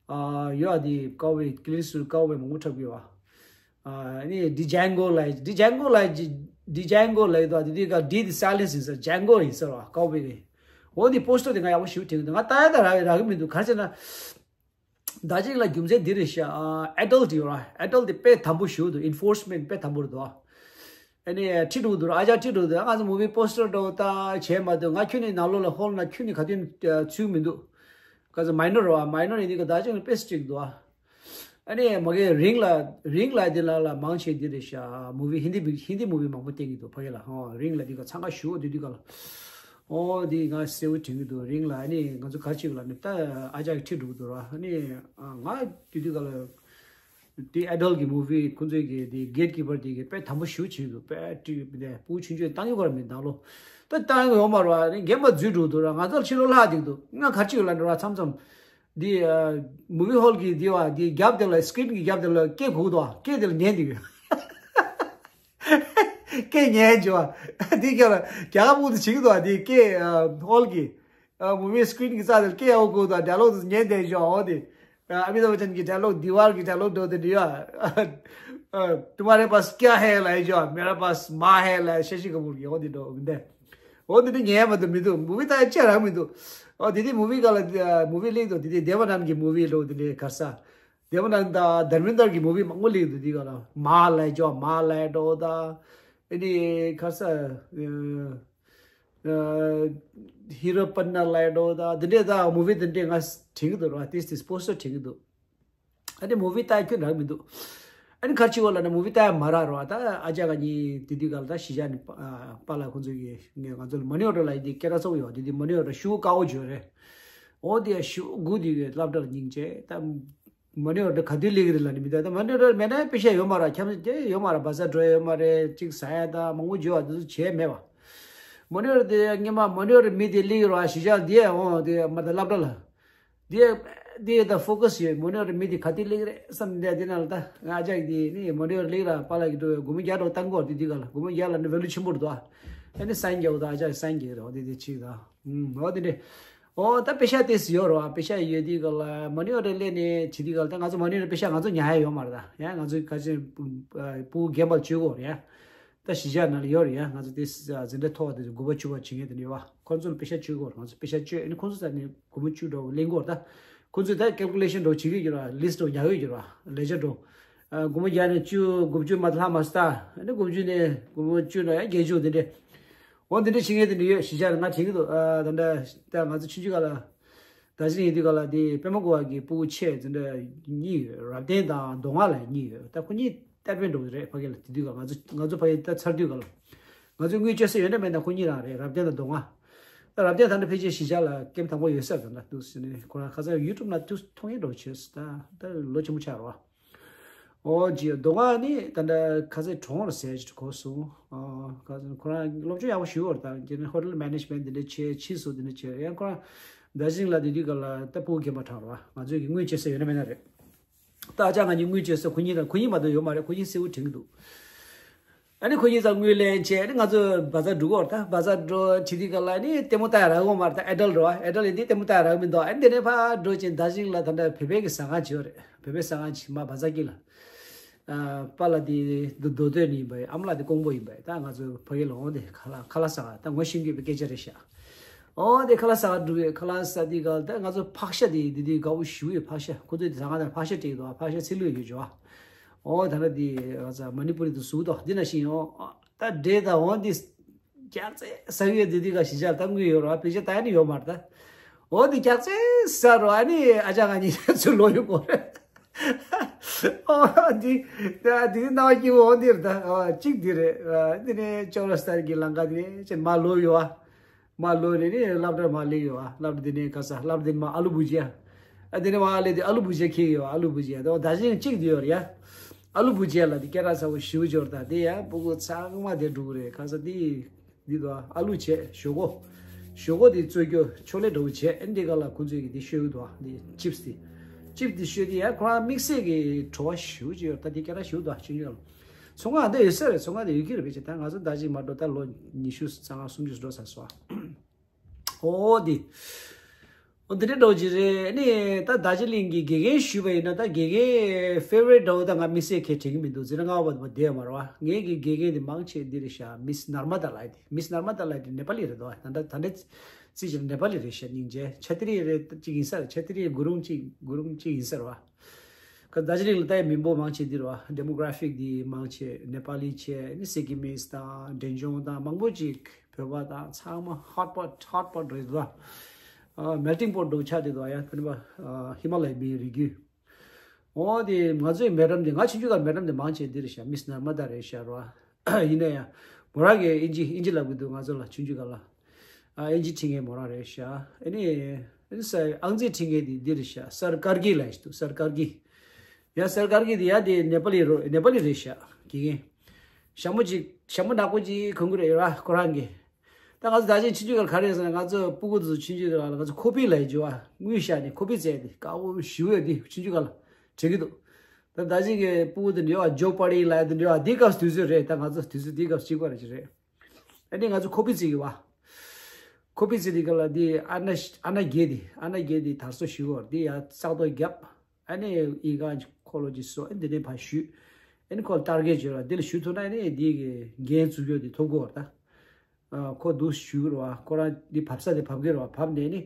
ཨ་ཡོད། ཨ་དེ་ཀའོ་བོའི་ཀི་ལིན་ཨི་སི་ཊི་ཝུཌ་ཀའོ་བོའི་མང་པོ་འཁྲབ་ཀྱི་ཡོད་པ། ཨ་ནི་ཌི་ཇེན་གོ་ལ་ཡི་ཛི། ཌི་ཇེན་གོ་ལ་ཡི་ཛི། ཌི་ཇེན་གོ་ལ་ཡི་ཛི་དང་དེ་དུས་ཀ་ཌི་དེ་སའི་ལེན་སི་ཡིན་ས་རེད། ཇེན་གོ་ཡིན་ས་རེད་བ། ཀའོ་བོའི་གི། འོ་དེ་པོ་སི་ཊར་དེ་ང་ཡག་པོ་ཞེ་པོ་དྲན་གྱི་འདུག་ང་ལྟ་ཡ་ད་རག་རག་གི་མི་འདུག་ག་རེ་ཟེར་ན། ད་ཅིག་ལ་རྒྱུ་མཚན་འདི་རེད་ཤག་ཨ་ཨེ་ཌལ་ཊི་ཡོད་ར། ཨེ་ཌལ་ཊི་དེ་དཔེ་དམ་པོ་ཞེ་པོ་འདུག་ཨིན་ཕོར་སི་མེན་ཊི་དཔེ་དམ་པོ་རེད་འདུག་ཨ་ནི་ཁྲིད་འགྲོ་གི་འདུག་ར། ཨ་ཅག་ཁྲིད་འགྲོ་གི་འདུག་ང་ཚོ་མུ་ཝི་པོ་སི་ཊར་འདྲ་བོ་ད་བྱས་མ་འདུག་ང་ཁྱོན་ནས་ནང་ལོགས་ལ་ཧོལ་ནང་ཁྱོན་ནས་ག་དུས་ཚུད་མི་འདུག་ག་ཚོད་མའི་ནོར་རེད་བ། མའི་ནོར་ཡིན་དུས་ཀ་ད་ཅིག་ལ་དཔེ་སི་ཊིག་འདུག་ཨ་ཨ་ནི་མ་གི་རིང་ལ་རིང་ལ་དེ་ལ་ལ་མང་ཆེ་འདི་རེད་ཤག་མུ་ཝི་ཧིན་དི་ཧིན་དི་མུ་ཝི་མང་པོ་བསྟན་གྱི་འདུག་ཕ་གི་ལ། ཧོ་རིང་ལ་དེ་ག་འཚང་ཁ་ཞུ་འོ་དེ་དུས་ག་ལ། ཨོ་འདི་ང་གསལ་བོ་དྲན་གྱི་འདུག་རིང་ལ་ཨ་ནི་ང་ཚོ་ག་རེ་བྱེད་དགོས་ལབ་ནི་ད་ཨ་ཅག་གིས་ཁྲིད་འགྲོ་གི་འདུག་ར། ཨ་ནི་ང་དེ་དུས་ག་ལ་དེ་ཨེ་ཌལ་གྱི་མུ་ཝི་ཁོང་ཚོའི་གི་དེ་གེ་ཊི་ཀི་པར་དེ་གི་དཔེ་དམ་པོ་ཞེ་པོ་བྱེད་ཀྱི་འདུག་དཔེ་ཀྲི་དེ་ཕྲུ་གུ་ཆུང་ཆུང་བཏང་གི་ཡོད་མ་རེད། མི་འདང་ལོ་ད་བཏང་གི་ཡོད་མ་རེད་བ། ཨ་ནི་རྒན་པ་འཛུལ་འགྲོ་གི་འདུག་ར། ང་ཚོ་ཕྱི་ལོགས་ལྷག་བསྡད་ཀྱི་འདུག་ང་ག་རེ་བྱེད་དགོས་ལབ་ནི་ར་མཚམས་མཚམས། འདི་ཨ་མུ་ཝི་ཧོལ་གྱི་འདི་བ་འདི་རྒྱབ་དེ་ལ་སི་ཀི་རིན་གྱི་རྒྱབ་དེ་ལ་སྐེ་གུག་འདུག་སྐེ་དེ་ལ་ཉན་འདུག་སྐེ་ཉན་བྱས་བ་འདི་རྒྱབ་ལ་རྒྱ་གར་པོ་དེ་བྱེད་ཀྱི་འདུག་འདི་སྐེ་ཨ་ཧོལ་གྱི་ཨ་མུ་ཝི་སི་ཀི་རིན་གྱི་རྩ་དེ་ལ་སྐེ་ཡག་པོ་གུག་འདུག་ཌ་ཡ་ལོག་དེ་ཉན་བསྡད་བྱས་བ། འོ་དེ་ཨ་ཨ་མི་ཏཱབ་བཅན་གྱི་ཌ་ཡ་ལོག་དི་ཝར་གྱི་ཌ་ཡ་ལོག་འདྲ་བོ་དེ་འདྲ་ཡོད། तुम्हारे पास क्या है ལབ་བྱས་བ། मेरे पास माँ है ལབ། ཤ་ཤི་ཀ་པུར་གྱི་འོ་དེ་འདྲ་བོ་འདི། འོ་འདི་འདྲ་ཉན་མ་ཐུབ་མི་འདུག་མུ་ཝི་ལྟ་ཡ་ཅི་རག་མི་འདུག་འོ་དེ་དེ་མུ་ཝི་ག་ལ་མུ་ཝི་ལེགས་འདུག་དེ་དེ་དེ་བ་ནན་གྱི་མུ་ཝི་ལོ་དེ་འདྲ་ག་རེ་ཟེར། དེ་བ་ནན་དང་དྷར་མེན་དར་གྱི་མུ་ཝི་མང་པོ་ལེགས་འདུག་དེ་ག་ལ་མ་ལ་ཇོ་མ་ལ་ཏྲོ་ད་ཨ་ནི་ག་རེ་ཟེར། ཧི་རོ་པན་ན་ལ་ཏྲོ་ད་དེ་འདྲ་ད་མུ་ཝི་དེ་འདྲ་ང་དྲན་གྱི་འདུག་ར། དེ་དེ་པོ་སི་ཊར་དྲན་གྱི་འདུག་ཨ་ནི་མུ་ཝི་ལྟ་ཁྱོད་རག་མི་འདུག་ཨ་ནི་ག་རེ་བྱེད་དགོས་ལབ་ན་མུ་ཝི་ལྟ་ཡ་མ་རག་རོགས། ད་ཨ་ཅག་ག་གཉིས་དེ་དུས་ག་ལ་ད་གཞིས་ཆགས་ནས་པཱ་ལགས་ཁོང་ཚོ་གིས་ངས་ང་ཚོ་ལ་མ་ནི་ཧོ་ཊེལ་ལ་ཡིན་དེ་སྐད་གྲགས་ཚ་པོ་ཡོད། དེ་དུས་མ་ནི་ཧོ་ཊེལ་ཤུ་དཀར་པོ་ཅིག་ཡོད་རེད། འོ་དེ་ཤུ་དགུ་དེ་གི་སློབ་གྲྭ་ལ་སྙིང་རྗེ་ད་མ་ནི་ཧོ་ཊེལ་ག་དུས་སླེབས་ཀྱི་རེད་ལབ་ནི་མི་འདུག་ད་མ་ནི་ཧོ་ཊེལ་མེད་ན་པེ་ཤ་ཡོད་མ་རེད། ཁྱམས་དེ་ཡོད་མ་རེད། བ་ཟ་འགྲོ་ཡ་ཡོད་མ་རེད། གཅིག་ཟ་ཡ་ད་མང་པོ་བརྗོད་པ་དེ་ཚོ་བྱས་མེད་པ། མ་ནི་ཧོ་ཊེལ་དེ་སྔོན་མ་མ་ནི་ཧོ་ཊེལ་མི་དེ་སླེབས་ཀྱི་རེད་བ། གཞིས་ཆགས་དེ་འོ་དེ་མ་ད་སློབ་གྲྭ་ལ། དེ་དེ་ད་ཕོ་ཀ་སི་ཡོད། མ་ནི་ཧོ་ཊེལ་མི་དེ་ག་དུས་སླེབས་ཀྱི་རེད་བསམ་ནས་དེ་ན་ལ་ད་ང་ཅག་གི་དེ་ནི་མ་ནི་ཧོ་ཊེལ་སླེབས་ར་པཱ་ལགས་ཀྱི་འགྲོ་བའི་སྒོར་མོ་བརྒྱ་འགྲོ་བཏང་གོ་དེ་དུས་ག་ལ་སྒོར་མོ་བརྒྱ་ལ་ནི་ཝེ་ལུ་ཆེན་པོ་རེད་དོ། ཨ་ནི་སན་རྒྱག་དང་ཨ་ཅག་སན་རྒྱག་རེད། འོ་དེ་དེ་ཅིག་དང་། ཨུམ། འོ་དེ་འདྲས། ཨོ་ད་པེ་ཤ་དེ་སི་ཡོད་རོ། པེ་ཤ་ཡོད་དེ་ག་ལ་མ་ནི་ཧོ་ཊེལ་སླེབས་ནས་བྱེད་དེ་ག་ལ་ད་ང་ཚོ་མ་ནི་ཧོ་ཊེལ་པེ་ཤ་ང་ཚོ་ཉར་ཡ་ཡོད་མ་རེད་ད། ཡ་ང་ཚོ་ག་ཅི་ཕྲུ་གུ་རྒན་པ་བཅུ་དགུ་རེད་ཡ། ད་གཞིས་ཆགས་ནང་ལ་ཡོད་རེད་ཡ། ང་ཚོ་དེ་འཛིན་གྲྭ་མཐོ་བ་དེ་ཚོ་དགུ་པ་བཅུ་པ་བྱེད་མཁན་དེ་འདྲ་ཡོད་བ། ཁོང་ཚོ་ལ་པེ་ཤ་བཅུ་དགོས་རེད། ང་ཚོ་པེ་ཤ་བཅུ་ཨ་ནི་ཁོང་ཚོ་ས་ནས་སྒོར་མོ་བཅུ་འགྲོ་ལེན་དགོས་རེད་ད། ཁོང་ཚོས་ད་ཀལ་ཀུ་ལེ་ཤན་འགྲོ་བྱེད་ཀྱི་ཡོད་རེད་བ། ལེ་ཇར་འགྲོ། སྒོར་མོ་བརྒྱ་ནས་བཅུ་དགུ་བཅུ་མ་ལྷག་མ་སྟ་ཨ་ནི་དགུ་བཅུ་ནས་སྒོར་མོ་བཅུ་འགྲོ་ཡ་བརྒྱད་ཅུ་དེ་འདྲ། འོ་འདི་འདྲ་བྱེད་མཁན་དེ་འདྲ་ཡོད། གཞིས་ཆགས་ལ་ང་དྲན་གྱི་འདུག་ཨ་ད་འདྲ་ད་ང་ཚོ་ཆུང་ཆུང་སྒང་ལ་ད་གཞིས་ཡིན་དུས་སྒང་ལ་དེ་པད་མ་ཀུ་བ་གི་ཕྲུ་གུ་ཆེ་དེ་འདྲ་གཉིས་ཡོད། རབ་བརྟན་དང་མདོ་སྔགས་ལབ་གཉིས་ཡོད། ད་ཁོ་གཉིས་གཏེར་དཔོན་འགྲོ་གི་རེད་ཕ་གི་ལ། དེ་དུས་སྒང་ང་ཚོ་ང་ཚོ་ཕ་གི་ད་ཚར་དུས་སྒང་ལ་ང་ཚོའི་དངུལ་སྤྱོད་ས་ཡོད་ན་མེད་ན་ཁོ་གཉིས་རང་རེད། རབ་བརྟན་དང་མདོ་སྔགས། ད་རབ་བརྟན་ད་ནི་ཕལ་ཆེར་གཞིས་ཆགས་ལ་ཀེམ་དང་པོ་ཡོད་ས་རེད། ད་འདུག་ཟེར་ནས་ཁོ་རང་ཁ་སང་ཡུ་ཊུབ་ནང་ཐུག་མཐོང་ཡས་འགྲོ་བྱས་ད་ད་ལོ་ཆེན་པོ་ཆགས་རེད་བ། ཨོ་ཇི་མདོ་སྔགས་ནི་ད་ལྟ་ཁ་སང་གྲོངས་རེད་ཟེར་གྱི་གོ་སོང་། ཨ་ཁ་སང་ཁོ་རང་སློབ་སྦྱོང་ཡག་པོ་ཞུ་བར་དང་དེ་ནི་ཧོ་ཊེལ་མེ་ནེ་ཇི་མེན་ཊི་འདི་འདྲ་བྱས་ཕྱིས་སུ་འདི་འདྲ་བྱས་ཡང་ཁོ་རང་དར་ཇི་ལིང་ལ་དེ་དུས་སྒང་ལ་ད་ཕྲུ་གུ་རྒན་པ་གྲས་རེད་བ། ང་ཚོའི་གི་དངུལ་སྤྱོད་ས་ཡོད་ན་མེད་ན་རེད། ད་ཨ་ཅག་ང་གཉིས་དངུལ་སྤྱོད་ས་ཁོ་གཉིས་དང་ཁོ་གཉིས་མ་གཏོགས་ཡོད་མ་རེད། ཁོ་གཉིས་གསལ་པོ་དྲན་གྱི་འདུག་ཨ་ནི་ཁོ་གཉིས་ཚོ་དངུལ་ལེན་བྱས་ཨ་ནི་ང་ཚོ་བ་ཛར་འགྲོ་གི་ཡོད་རེད། ད་བ་ཛར་འགྲོ་བྱེད་དུས་སྒང་ལ་ཨ་ནི་ལྟད་མོ་ལྟ་ཡ་རག་གི་ཡོད་མ་རེད། ད་ཨེ་ཌལ་རེད་བ། ཨེ་ཌལ་ཡིན་དུས་ལྟད་མོ་ལྟ་ཡ་རག་གི་མི་འདུག་ཨ་ནི་དེ་ནས་ཕར་འགྲོ་བྱས་དར་ཇི་ལིང་ལ་ད་ལྟ་བོད་པའི་གི་ཟ་ཁང་ཅིག་ཡོད་རེད། བོད་པའི་ཟ་ཁང་ཅིག་མར་བ་ཛར་དཀྱིལ་ལ། ཨ་པཱ་ལགས་དེ་མདོ་སྟོད་ནས་ཡིན་པ་ཡིན། ཨ་མ་ལགས་དེ་ཀོང་པོ་ཡིན་པ་ཡིན། ད་ང་ཚོ་ཕ་གི་ལ་འོང་དེ་ཁ་ལག་ཁ་ལག་ཟ་བ་ད་ངོ་ཤེས་ཀྱི་ཡོད་པའི་སྐད་ཆ་རེད་ཤག་འོ་དེ་ཁ་ལག་ཟ་བ་འགྲོ་གི་ཡོད། ཁ་ལག་ཟ་དུས་སྒང་ལ་ད་ང་ཚོ་ཕག་ཤ་དེ་དེ་དུས་དགའ་པོ་ཞེ་པོ་ཡོད། ཕག་ཤ་ཁོ་ཚོས་དེ་ཟ་ཁང་དེར་ཕག་ཤ་སྤྲད་ཀྱི་འདུག་ཕག་ཤ་ཚིལ་ལུ་ཡོད་ཀྱི་ཡོད། འོ་ད་ལྟ་དེ་ང་ཚོ་མ་ནི་པུ་རི་དུ་ཟུག་དོ་འདི་ན་ཤི་ཡོང་། ད་འདྲེ་ད་འོ་འདི་སྐྱག་རྫས་ཟ་གི་ཡོད། དེ་དུས་སྒང་གཞིས་ཆགས་ལ་ལྟ་དགོས་ཡོད་རེད་བ། པེ་ཤ་ད་ནི་ཡོད་མ་རེད་ད། འོ་འདི་སྐྱག་རྫས་ཟ་རོ་ཨ་ནི་ཨ་ཅག་ང་གཉིས་ཚུར་ལོག་ཡོང་གི་རེད། ཨོ་འདི་ད་འདི་སྣང་བ་སྐྱིད་པོ། འོ་འདི་རེད་ད། ཨོ་གཅིག་འདི་རེད། ཨ་འདི་ནས་ཅོ་ར་སི་ཊལ་གྱི་ལམ་ཁ་འདི་ནས་ཅིག་མར་ལོག་ཡོང་བ། མར་ལོག་ནས་ནི་སློབ་གྲྭར་མར་སླེབས་ཡོང་བ། སློབ་གྲྭ་འདི་ནས་ག་ས་སློབ་གྲྭ་འདི་ནས་མར་ཨ་ལུ་བུ་ཇི་ཡ། ཨ་འདི་ནས་མར་སླེབས་དུས་ཨ་ལུ་བུ་ཇི་ཡ་ཁྱེར་ཡོང་བ། ཨ་ལུ་བུ་ཇི་ཡ་ད་འོ་ད་གཞན་གཅིག་འདི་ཡོད་རེད་ཡ། ཨ་ལུ་བུ་ཇི་ཡ་ལ་འདི་སྐད་གྲགས་ཚ་པོ་ཞེ་པོ་ཅིག་ཡོད་རེད་ད། འདི་ཡ་ཕྲུ་གུ་ཚང་མ་དེ་འགྲོ་གི་རེད། ག་ས་འདི། འདི་དང་ཨ་ལུ་བྱས་ཞོག་ཁོག་ཞོག་ཁོག་དེ་བཙོས་རྒྱུ་ཆོག་ལེ་འདྲ་བོ་བྱས། ཨ་འདི་ག་ལ་ཁོང་ཚོས་ཀྱི་དེ་བཤོས་ཀྱི་འདུག་ཨ་འདི་ཅིབ་སི་དེ། ཅིབ་སི་དེ་བཤོས་དུས་ཡ་ཁོ་རང་དམིགས་བསལ་གྱི་བྲོ་བ་ཞེ་པོ་ཅིག་ཡོད། ད་དེ་སྐད་གྲགས་ཞེ་པོ་འདུག་ཨ་ཆུང་ཆུང་ལ། ཚོང་ཁང་འདི་ཡོད་ས་རེད། ཚོང་ཁང་འདི་ཡོད་ཀྱི་རེད། ཕལ་ཆེར་ད་ང་ཚོ་ད་ཅིག་མ་འགྲོ་ད་ལོ་ཉི་ཤུ་རྩ་ལྔ་སུམ་ཅུ་འགྲོ་ཚར་སོང་ཨ། ཨོ་དེ། ཨོ་དེ་འདྲ་འདྲ་བོ་ཅིག་རེད། ཨ་ནི་ད་དར་ཇི་ལིང་གི་དགེ་རྒན་ཞུས་པ་ཡིན་ན་ད་དགེ་རྒན་ཕེ་ཝ་རིཊ་འདྲ་བོ་ད་ང་དམིགས་བསལ་གང་ཡང་དྲན་གྱི་མི་འདུག་འཛིན་གྲྭ་ལྔ་པ་བར་དུ་བསྡད་ཡོད་མ་རེད་བ། ངའི་གི་དགེ་རྒན་དེ་མང་ཆེ་འདི་རེད་ཤག་མིས་ནར་མ་ད་ལབ་དེ། མིས་ནར་མ་ད་ལབ་དེ་ནེ་པ་ལི་རེད་དོ། ད་ལྟ་ད་ལྟ་རྩིས་བྱས་ན་ནེ་པ་ལི་རེད་ཤག་སྙིང་རྗེ། ཆ་ཏི་རི་རེད་ཅིག་ཡིན་ས་རེད། ཆ་ཏི་རི་གུ་རུང་ཅིག་གུ་རུང་ཅིག་ཡིན་ས་རེད་བ། ཁ་དར་ཇི་ལིང་ལ་ལྟ་ཡ་མི་འབོར་མང་ཆེ་འདི་རེད་བ། ཌེ་མོ་གྷ་ར་ཕིག་འདི་མང་ཆེ་ནེ་པ་ལི་བྱས་ནི་སི་ཀི་མིས་དང་འབྲས་ལྗོངས་དང་མང་པོ་ཅིག་བོད་པ་དང་ཚང་མ་ཧོཊ་པོཊ་ཧོཊ་པོཊ་རེད་བ། ཨ་མེལ་ཊིང་པོཊ་འདྲ་བོ་ཆགས་བསྡད་འདུག་ཡ་ཕན་པ་ཨ་ཧི་མ་ལ་ཡའི་མིའི་རིགས་རྒྱུད། འོ་དེ་ང་ཚོའི་མེ་ཌམ་དེ་ང་ཆུང་ཆུང་སྒང་མེ་ཌམ་དེ་མང་ཆེ་འདི་རེད་ཤག་མིས་ནར་མ་ད་རེད་ཤག་རེད་བ། ཡིན་ན་ཡང་མོ་རང་གིས་ཨིན་ཇི་ཨིན་ཇི་ལབ་གི་འདུག་ང་ཚོ་ལ་ཆུང་ཆུང་སྒང་ལ། ཨ་ཨིན་ཇི་ཁྲིད་མཁན་མོ་རང་རེད་ཤག་ཨ་ནི་ཨ་ནི་ས་ཨང་རྩིས་ཁྲིད་མཁན་དེ་འདི་རེད་ཤག་སར་ཀར་གི་ལབ་ཡ་ཞིག་འདུག་སར་ཀར་གི། ཡ་སར་ཀར་གི་དེ་ཡ་དེ་ནེ་པ་ལི་རོ་ནེ་པ་ལི་རེད་ཤག་དགེ་རྒན། ཞྭ་མོ་ཅིག་ཞྭ་མོ་ནག་པོ་ཅིག་གོན་གི་རེད་ར་ཁོ་རང་གི། ད་ང་ཚོ་ད་ཅིག་ཆུང་ཆུང་སྒང་ལ་ག་རེ་ཟེར་ན་ང་ཚོ་སྤུ་གུ་ཚོ་ཆུང་ཆུང་སྒང་ལ་ང་ཚོ་ཁོ་པི་ལབ་ཡ་ཅིག་ཡོད་ཨ། དངུལ་བཞག་ནས་ཁོ་པི་བཙལ་ཏེ་དཀར་པོ་ཞེ་པོ་ཡོད་དེ་ཆུང་ཆུང་སྒང་ལ་དྲན་གི་འདུག་ད་ད་ཅིག་གི་སྤུ་གུ་དེ་འདྲ་ཡོད་ཨ། ཇོ་པར་ཊི་ལབ་ཡ་དེ་འདྲ་ཡོད་ཨ། དེའི་སྐབས་སུ་དུས་ཚོད་རེད། ད་ང་ཚོ་དུས་ཚོད་དེའི་སྐབས་སུ་གཅིག་པ་རེད་ཅིག་རེད། ཨ་ནི་ང་ཚོ་ཁོ་པི་བཙལ་གི་ཡོད་ཨ། ཁོ་པི་བཙལ་དེ་སྒང་ལ་དེ་ཨ་ན་ཨ་ན་རྒྱལ་དེ་ཨ་ན་རྒྱལ་དེ་དར་སྲོལ་ཞིག་ཡོད་རེད། དེ་ཡ་ས་རྡོ་བརྒྱབ། ཨ་ནི་ཨི་ཁང་འཁོར་ལོ་ཅིག་བཟོ། ཨ་ནི་འདི་ནས་ཕར་བཞུད། ཨ་ནི་ཁོ་ལ་ཊར་གེཊ་བྱོས་ར། འདི་ལ་བཞུད་ཐུབ་ན་ཨ་ནི་འདི་གི་འགན་འཛུགས་རྒྱུ་འདི་ཐོབ་གོ་ར་ད། ཨ་ཁོ་འདུག་བཞུད་ར་བ། ཁོ་རང་འདི་བབས་ས་དེ་བབས་གི་ར་བ། བབས་ནས་ནི་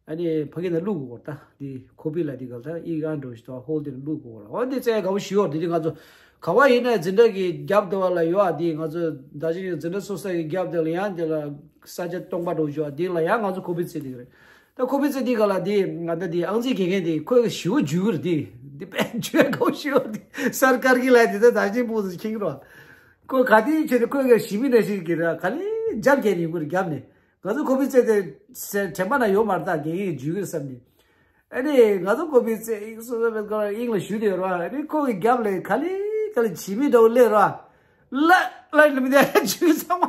ཨ་ནི་ཕ་གི་ནང་བླུག་དགོས་ར་ད། འདི་ཁོ་པི་ལ་འདི་ག་ལ་ད་ཨི་ཁང་འགྲོ་ཞིག་ད་ཧོལ་དེ་ལ་བླུག་དགོས་ར། འོ་འདི་རྩེ་དགའ་པོ་ཞིག་ཡོད་ར། འདི་འདི་ང་ཚོ་ག་བ་ཡིན་ན་འཛིན་གྲྭ་གི་རྒྱབ་དེ་བ་ལ་ཡོད་ཨ། འདི་ང་ཚོ་ད་ཅི་འཛིན་གྲྭ་སོ་སོ་གི་རྒྱབ་དེ་ལ་ཡང་འདི་ལ་ས་ཆ་སྟོང་པ་འགྲོ་ཞིག་ཡོད་ཨ། འདི་ལ་ཡང་ང་ཚོ་ཁོ་པི་བཙལ་འདི་གི་རེད། ད་ཁོ་པི་ཚེ་འདི་ག་ལ་འདི་ང་ད་འདི་ཨང་རྩིས་དགེ་རྒན་འདི་ཁོས་ཞེ་པོ་འཇུས་ཀྱི་རེད། འདི་འདི་དཔེ་འཇུས་ཁོ་ཞེ་པོ་འདི་སར་ཀར་གི་ལ་འདི་ད་ད་ཅིང་པོ་ཚོ་ཁྱིང་རོ། ཁོ་ག་དེ་བྱས་ཏེ་ཁོས་ག་ཞི་མི་ནས་ཞིག་གི་ར་ག་ལེ་རྒྱབ་རྒྱབ་ནི་ཡོང་གི་རེད། རྒྱབ་ནས་ང་ཚོ་ཁོ་པི་ཚེ་དེ་སེ་དྲན་པ་ན་ཡོད་མ་རེད། ད་དགེ་རྒན་འཇུས་ཀྱི་རེད་བསམ་ནི། ཨ་ནི་ང་ཚོ་ཁོ་པི་ཚེ་ཨིང་སོ་སོ་བའི་སྐོར་ཨིང་ལ་ཞུས་ཏེ་ཡོད་ར། ཨ་ནི་ཁོ་གི་རྒྱབ་ལ་ག་ལེ་ག་ལེ་ཞི་མི་འདྲ་བོ་སླེབས་ར། ལ་ལ་ལ་མི་དེ་འཇུས་ཚང་མ།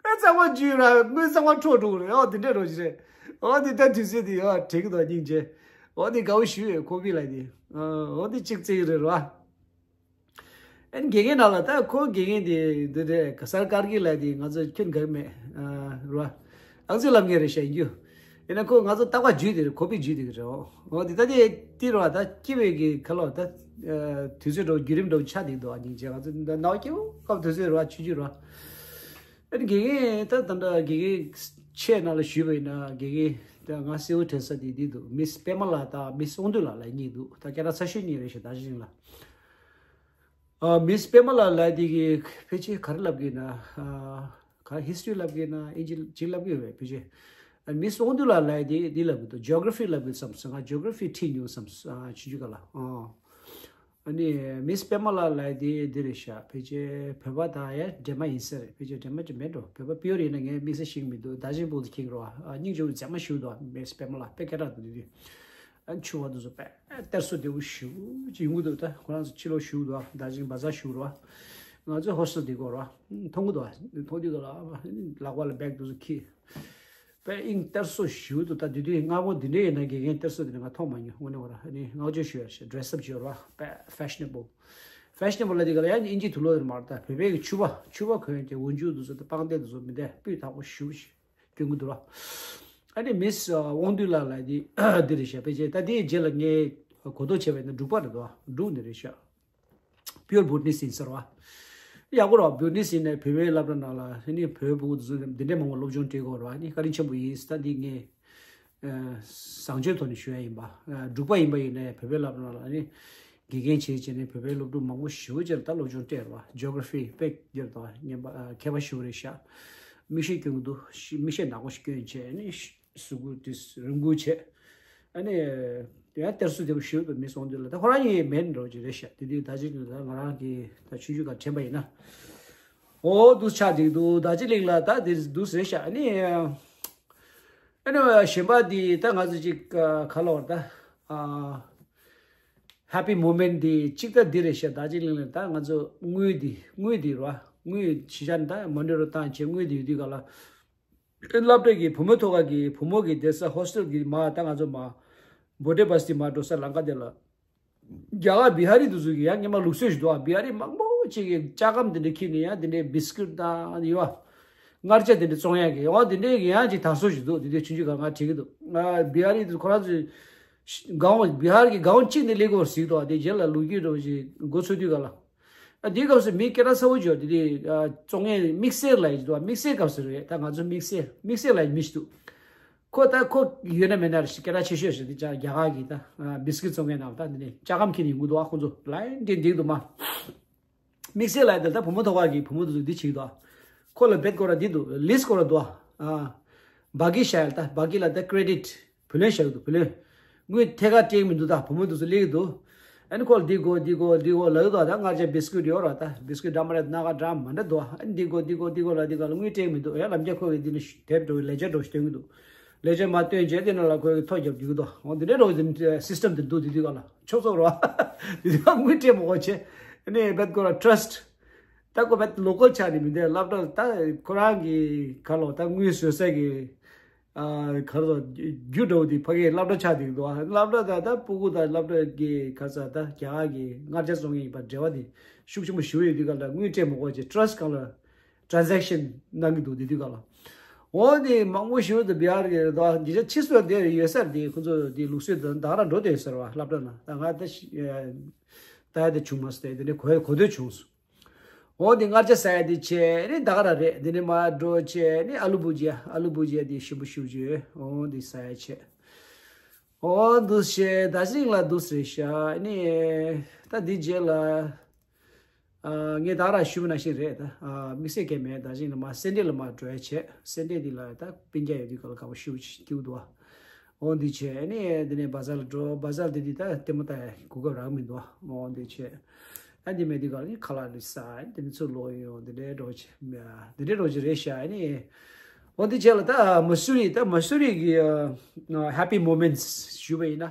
ཨ་ཚང་མ་འཇུས་ར་དངུལ་ཚང་མ་འཕྲོག་འགྲོ་གི་རེད། ཨོ་དེ་འདྲ་རོ་ཞིག་རེད། ཨོ་དེ་ལྟར་དུས་ཚོད་དེ་ཨོ་དྲན་གི་འདུག་སྙིང་རྗེ། ཨོ་དེ་དགའ་བོ་ཞུ་ཡོད་ཁོ་པི་ལ་དེ། ཨོ་དེ་གཅིག་བརྩི་གི་རེད་རོ། ཨན་དགེ་རྒན་ནང་ལ་ད་ཁོ་དགེ་རྒན་དེ་འདི་རེད། ག་སར་ཀར་གི་ལ་དེ་ང་ཚོ་ཁྱོན་ག་གི་མེད་རོ། ཨང་རྩིས་ལབ་མཁན་རེད་ཤག་ཡིན་རྒྱུ། ཡིན་ན་ཁོ་ང་ཚོ་རྟག་པར་འཇུས་དེ་རེད། ཁོ་པི་འཇུས་དེ་གི་རེད། ཨོ་དེ་ད་དེ་དེ་རོ་ད་སྐྱེ་བའི་གི་ཁ་ལོ་ད་དུས་ཚོད་རོ་བརྒྱུད་རིམ་རོ་ཆགས་དེ་འདུག་ཨ། སྙིང་རྗེ། ང་ཚོ་ནའོ་སྐྱེ་བོ་སྐབས་དུས་ཚོད་རོ་ཆུ་ཆུ་རོ། ཨ་ནི་དགེ་རྒན་ད་ད་ལྟ་དགེ་རྒན་ཆེད་ནང་ལ་ཞུས་པ་ཡིན་ན་དགེ་རྒན་ད་ང་གསལ་བོ་དྲན་ས་དེ་འདི་འདུག་མིས་པད་མ་ལགས་དང་མིས་དབང་འདུས་ལགས་ལབ་གཉིས་འདུག་ད་སྐད་གྲགས་ཚ་ཤོས་གཉིས་རེད་ཤག་ད་གཞི་ནང་ལ། ཨ་མིས་པད་མ་ལགས་ལབ་དེ་གི་ཕལ་ཆེར་ག་རེ་ལབ་གི་ན། ཨ་ག་ཧི་སི་ཊོ་རི་ལབ་གི་ན་ཨིན་ཇི་ཅིག་ལབ་གི་ཡོད་པས་ཕལ་ཆེར། ཨ་མིས་དབང་འདུས་ལགས་ལབ་དེ་འདི་ལབ་གི་འདུག་ཇི་ཨོ་གྷ་ར་ཕི་ལབ་གི་བསམ་སོང་། ང་ཇི་ཨོ་གྷ་ར་ཕི་ཁྲིད་མྱོང་བསམ་སོང་། ཨ་ཆུང་ཆུང་སྒང་ལ། ཨ་ཨ་ནི་མིས་པད་མ་ལགས་ལབ་དེ་འདི་རེད་ཤག་ཕལ་ཆེར་བོད་པ་དང་ཡ་འདྲེས་མ་ཡིན་ས་རེད། ཕལ་ཆེར་འདྲེས་མ་ཅིག་མེད་འགྲོ། བོད་པ་པིའུར་ཡིན་ན་ངས་དམིགས་བསལ་ཤེས་ཀྱི་མི་འདུག་ད་ཅིང་པོ་ཚོ་ཁྱེད་རོ། ཨ་སྙིང་རྗེ་བོ་མཛེས་མ་ཞིག་འདུག་མིས་པད་མ་ལགས་དཔེ་སྐད་གྲགས་འདུག་དུས་དུས། ཨ་ཆུང་བ་དེ་ཚོ་དཔེ་གཏེར་སྲོལ་བདེ་བོ་ཞེ་པོ་ཅིག་ཡོང་གི་འདུག་ད་ཁོ་རང་ཚོ་ཕྱི་ལོགས་བཞུགས་འདུག་ད་ཅིང་བ་ཛ་བཞུགས་རོ། ང་ཚོའི་ཧོ་སི་ཊེལ་དེ་གོ་རོ། མཐོང་གི་འདུག་མཐོང་དུས་ག་ལ་ལག་པ་ལ་བེག་དེ་ཚོ་འཁྱེར། དཔེ་དབྱིངས་གཏེར་སྲོལ་ཞེ་པོ་འདུག་ད་དེ་དུས་སྔ་མོ་འདི་འདྲའི་ཡིན་ན་དགེ་རྒན་གཏེར་སྲོལ་དེ་འདྲ་ང་མཐོང་མ་མྱོང་། དངོས་གནས་ང་རང་ཨ་ནི་བསྔགས་བརྗོད་ཞུ་ཡ་ཞེ་ཌི་རེ་སི་ཨབ་བྱེད་རོ། དཔེ་ཕེ་ཤ་ནེ་བལ། ཕེ་ཤ་ནེ་བལ་ལ་དེ་ག་ལ་ཡང་ཨིན་ཇི་དུག་ལོག་དེ་མ་རེད། ད་བོད་པའི་གི་ཕྱུ་པ་ཕྱུ་པ་གོན་གྱི་དབུ་འཇུག་དེ་ཚོ་དང་པང་གདན་དེ་ཚོ་མི་འདྲ་སྤུས་དག་པོ་ཞེ་པོ་ཞིག་གྱོན་གྱི་འདུག་ར། ཨ་ནི་མིས་ཨ་དབང་འདུས་ལགས་ལ་འདི་འདི་རེད་ཤག་ཕལ་ཆེར་ད་དེའི་རྗེས་ལ་ངས་གོ་རྟོགས་བྱས་པ་ཡིན་ན་འབྲུག་པ་རེད་འདུག་འབྲུག་ནས་རེད་ཤག་པིའུར་བྷུ་ཊི་ནིས་ཡིན་ཟེར་བ། ཡག་པོ་རེད་བ། བྷུ་ཊི་ནིས་ཡིན་ནའི་བོད་པའི་སློབ་གྲྭ་ནང་ལ་ཨ་ནི་བོད་ཕྲུ་གུ་དེ་ཚོ་འདི་འདྲའི་མང་པོ་སློབ་སྦྱོང་སྤྲད་ཀྱི་ཡོད་རེད་བ། ཨ་ནི་བཀའ་དྲིན་ཆེན་པོ་ཡིན། ད་འདི་ངས་ཨ་བཟང་སྤྱོད་ཐོག་ནས་ཞུ་ཡ་ཡིན་པ། ཨ་འབྲུག་པ་ཡིན་པ་ཡིན་ནའི་བོད་པའི་སློབ་གྲྭ་ནང་ལ་ཨ་ནི་དགེ་རྒན་བྱས་བྱས་ནས་བོད་པའི་སློབ་ཕྲུག་མང་པོ་ཞེ་པོ་ཅིག་ལ་ད་སློབ་སྦྱོང་སྤྲད་རེད་བ། ཇི་ཨོ་གྷ་ར་ཕི་དཔེ་ཡོད་རེད་བ། ངན་པ་ཨ་མཁས་པ་ཞེ་པོ་རེད་ཤག་མིག་ཤེལ་གྱོན་གྱི་འདུག་མིག་ཤེལ་ནག་པོ་ཞིག་གྱོན་བྱས་ཨ་ནི་གཟུགས་པོ་དེ་རིང་པོ་བྱས། ཨ་ནི་དེ་ཡང་གཏེར་སྲོལ་བདེ་པོ་ཞེ་པོ་འདུག་མིས་དབང་འདུས་ལགས། ད་ཁོ་རང་གཉིས་མེད་འགྲོ་གི་རེད་ཤག་དེ་དུས་ད་ཅིག་ད་ང་རང་གི་ད་ཆུང་ཆུང་སྒང་དྲན་པ་ཡིན་ན། ཨོ་འདུག་ཆགས་འགྲིག་འདུག་ད་ཅི་གླིང་ལ་ད་དེ་འདུག་རེད་ཤག་ཨ་ནི་ཨ་ནི་གཞན་པ་དེ་ད་ང་ཚོ་ཅིག་ག་ལ་བར་ད་ཨ་ཧེ་པི་མོ་མེན་ཊི་དེ་གཅིག་ད་འདི་རེད་ཤག་ད་ཅི་གླིང་ལ་ད་ང་ཚོ་དངུལ་དེ་དངུལ་དེ་རེད་བ། དངུལ་ཕྱི་རྒྱལ་ནས་ད་མོན་ཌི་རུ་བཏང་བྱས་དངུལ་དེ་ཡོད་དུས་ག་ལ། སློབ་གྲྭ་གི་བུ་མོ་ཐོག་ཁ་གི་བུ་མོ་གི་བསྡད་ས་ཧོ་སི་ཊེལ་གི་མར་ད་ང་ཚོ་མར་བྷོ་ཊེ་བ་སི་ཊི་མར་འགྲོ་ས་ལམ་ཁ་དེ་ལ། རྒྱ་གར་བི་ཧ་རི་དེ་ཚོ་གི་ཡང་སྔོན་མ་ལུགས་སྲོལ་ཞིག་འདུག་ཨ། བི་ཧ་རི་མང་པོ་ཅིག་གིས་ལྕགས་སྒམ་དེ་འདྲ་འཁྱེར་ནས་ཡང་དེ་འདྲའི་བི་སི་ཀིཊ་དང་ཡོད་ཨ། མངར་ཆ་དེ་འདྲ་བཙོང་ཡག་གི་འོ་དེ་འདྲའི་གི་ཡང་ཅིག་དར་སྲོལ་ཞིག་འདུག་དེ་དུས་ཆུང་ཆུང་སྒང་ང་དྲན་གྱི་འདུག་ང་བི་ཧ་རི་དེ་ཁོ་རང་ཚོའི་སྒང་བི་ཧ་རི་གི་སྒང་གཅིག་ནས་སླེབས་དགོས་ཟེར་འདུག་ཨ། དེ་རྗེས་ལ་ལོ་རྒྱུས་འདྲ་བོ་ཞིག་འགོ་ཚུགས་དུས་སྒང་ལ། ཨ་དེའི་སྐབས་སུ་མི་སྐད་གྲགས་ཚ་བོ་ཅིག་ཡོད་དེ་དེ་ཨ་བཙོང་མཁན་དམིགས་བསལ་ལབ་ཡ་ཅིག་འདུག་དམིགས་བསལ་སྐབས་སུ་རེད། ད་ང་ཚོ་དམིགས་བསལ་དམིགས་བསལ་ལབ་ཡ་མི་ཞིག་འདུག་ཁོ་ད་ཁོ་ཡོད་ན་མེད་ན་རེད་ཤག་སྐད་གྲགས་ཆེ་ཤོས་ཤིག་དེ་ཅག་རྒྱ་གར་གི་ད་ཨ་བི་སི་ཀིཊ་བཙོང་མཁན་ནང་ད་འདི་ནས་ལྕགས་སྒམ་འཁྱེར་ནས་ཡོང་གི་འདུག་ཨ། ཁོ་ཚོ་ལའིན་འདི་འདི་འདུག་མ། དམིགས་བསལ་ལབ་ཡ་དེ་ད་བུ་མོ་ཐོག་ཁ་གི་བུ་མོ་དེ་ཚོ་འདི་བྱེད་ཀྱི་འདུག་ཨ། ཁོ་ལ་བེད་སྐོར་ར་འདི་འདུག་ལིས་སྐོར་ར་འདུག་ཨ། བ་གི་ཤ་ཡ་ད་བ་གི་ལ་ད་ཀི་རེ་ཌིཊ་བུ་ལོན་བཞག་གི་འདུག་བུ་ལོན། དངུལ་ཐད་ཀར་སྤྲད་ཀྱི་མི་འདུག་ད་བུ་མོ་དེ་ཚོ་སླེབས་ཀྱི་འདུག་ཨ་ནི་ཁོ་ལ་འདི་དགོས་འདི་དགོས་འདི་དགོས་ལབ་ཀྱི་འདུག་ད་སྔར་ཆད་བི་སི་ཀུད་ཡོད་ར། ད་བི་སི་ཀུད་འདྲ་མ་རེད། སྣ་ཁ་འདྲ་མ་འདྲ་འདུག་ཨ་ནི་འདི་དགོས་འདི་དགོས་འདི་དགོས་ལབ། འདི་ག་ལ་དངུལ་སྤྲད་མི་འདུག་ཡ། ལམ་རྒྱག་ཁོ་གིས་འདི་ནི་དེབ་འགྲོ་ལེ་ཇར་འགྲོ་སྟོན་གྱི་འདུག་ལེ་ཇར་མར་སྟོན་བྱས་དེ་ནང་ལ་ཁོ་གིས་ཐོ་རྒྱབ་རྒྱུག་གི་འདུག་འོ་འདི་འདྲའི་འགྲོ་གི་སི་སི་ཊམ་དེ་འདུག་དེ་དུས་ག་ལ་ཆོག་ཆོག་ར། དེ་དུས་ག་དངུལ་སྤྲད་མ་དགོས་བྱས། ཨ་ནི་བེད་ཁོ་ར་ཊྲ་སི་ཊི། ད་ཁོ་བེད་ལོ་ཀལ་ཆགས་ནས་མི་འདུག་སློབ་གྲྭ་ད་ཁོ་རང་གི་ག་ལ་ད་དངུལ་བཟོ་ས་གི་ཨ་ག་རེ་ཟེར། རྒྱུ་འགྲོ་དེ་ཕ་གིའི་སློབ་གྲྭ་ཆགས་བསྡད་འདུག་ཨ་སློབ་གྲྭ་ད་ད་སྤུ་གུ་དང་སློབ་གྲྭ་གི་ག་ས་ད་རྒྱ་གར་གི་ལྔ་བརྒྱ་བཙོང་མཁན་ཡིན་པ་འབྲེལ་བ་དེ་ཤུགས་ཆེན་པོ་ཞུ་ཡོད་དུས་ག་ལ་དངུལ་སྤྲད་མ་དགོས་བྱས་ཊྲ་སི་ཊི་སྒང་ལ་ཊྲན་ཟེག་ཤན་གནང་གི་འདུག་དེ་དུས་ག་ལ། འོ་དེ་མང་པོ་ཞུ་དུ་བི་ཨར་གི་རེད་དོ། འདི་ཆ་ཕྱི་སོ་དེ་ཡོད་ས་རེད། དེ་ཁོ་ཚོ་དེ་ལུགས་སྲོལ་དང་ད་ག་རང་འགྲོ་དེ་ཡོད་ས་རེད་བ། སློབ་གྲྭ་ན་ད་ང་ད་ཤི་ད་ཡ་དེ་བྱུང་མ་སོང་། དེ་ནས་གོ་གོ་ཐོས་བྱུང་སོང་། འོ་དེ་མངར་ཆ་ཟ་ཡ་དེ་བྱས་ནས་ད་ག་རང་རེད། དེ་ནས་མར་འགྲོ་བྱས་ནས་ཨ་ལུ་བུ་ཇི་ཡ་ཨ་ལུ་བུ་ཇི་ཡ་དེ་ཞིམ་པོ་ཞེ་པོ་ཅིག་འོ་དེ་ཟ་ཡ་བྱས། འོ་འདུག་བྱས་ད་ཅིག་ལ་འདུག་རེད་ཤག་ཨ་ནི་ད་འདི་རྗེས་ལ་ཨ་ངས་ད་ག་རང་ཞུས་པ་ནང་བཞིན་རེད། ད་ཨ་དམིགས་བསལ་གང་ཡང་མེད། ད་ཅིག་ལ་མར་སེ་འབྲས་ལ་མར་འགྲོ་ཡ་བྱས། སེ་འབྲས་འདི་ལ་ད་སྤུན་ཀྱག་ཡོད་དུས་ག་ལ་དགའ་པོ་ཞེ་པོ་ཅིག་སྐྱེས་འདུག་འོ་འདི་བྱས་ནས་དེ་ནས་བ་ཛར་ལ་འགྲོ། བ་ཛར་དེ་དུས་ད་ལྟད་མོ་ལྟ་ཡ་གོ་སྐབས་རག་མི་འདུག་འོ་འདི་བྱས། ཨ་འདི་མེད་དུས་ག་ལ་ནི་ཁ་ལག་རེ་ཟ། དེ་ནས་ཚུར་ལོག་ཡོང་། དེ་འདྲའི་འགྲོ་བྱས། དེ་འདྲའི་འགྲོ་བྱས་རེད་ཤག་ཨ་ནི་འོ་འདི་བྱས་ལ་ད་མ་སུ་རི། ད་མ་སུ་རི་གི་ཨ་ཧེ་པི་མོ་མེན་ཊི་ཞུས་པ་ཡིན་ན།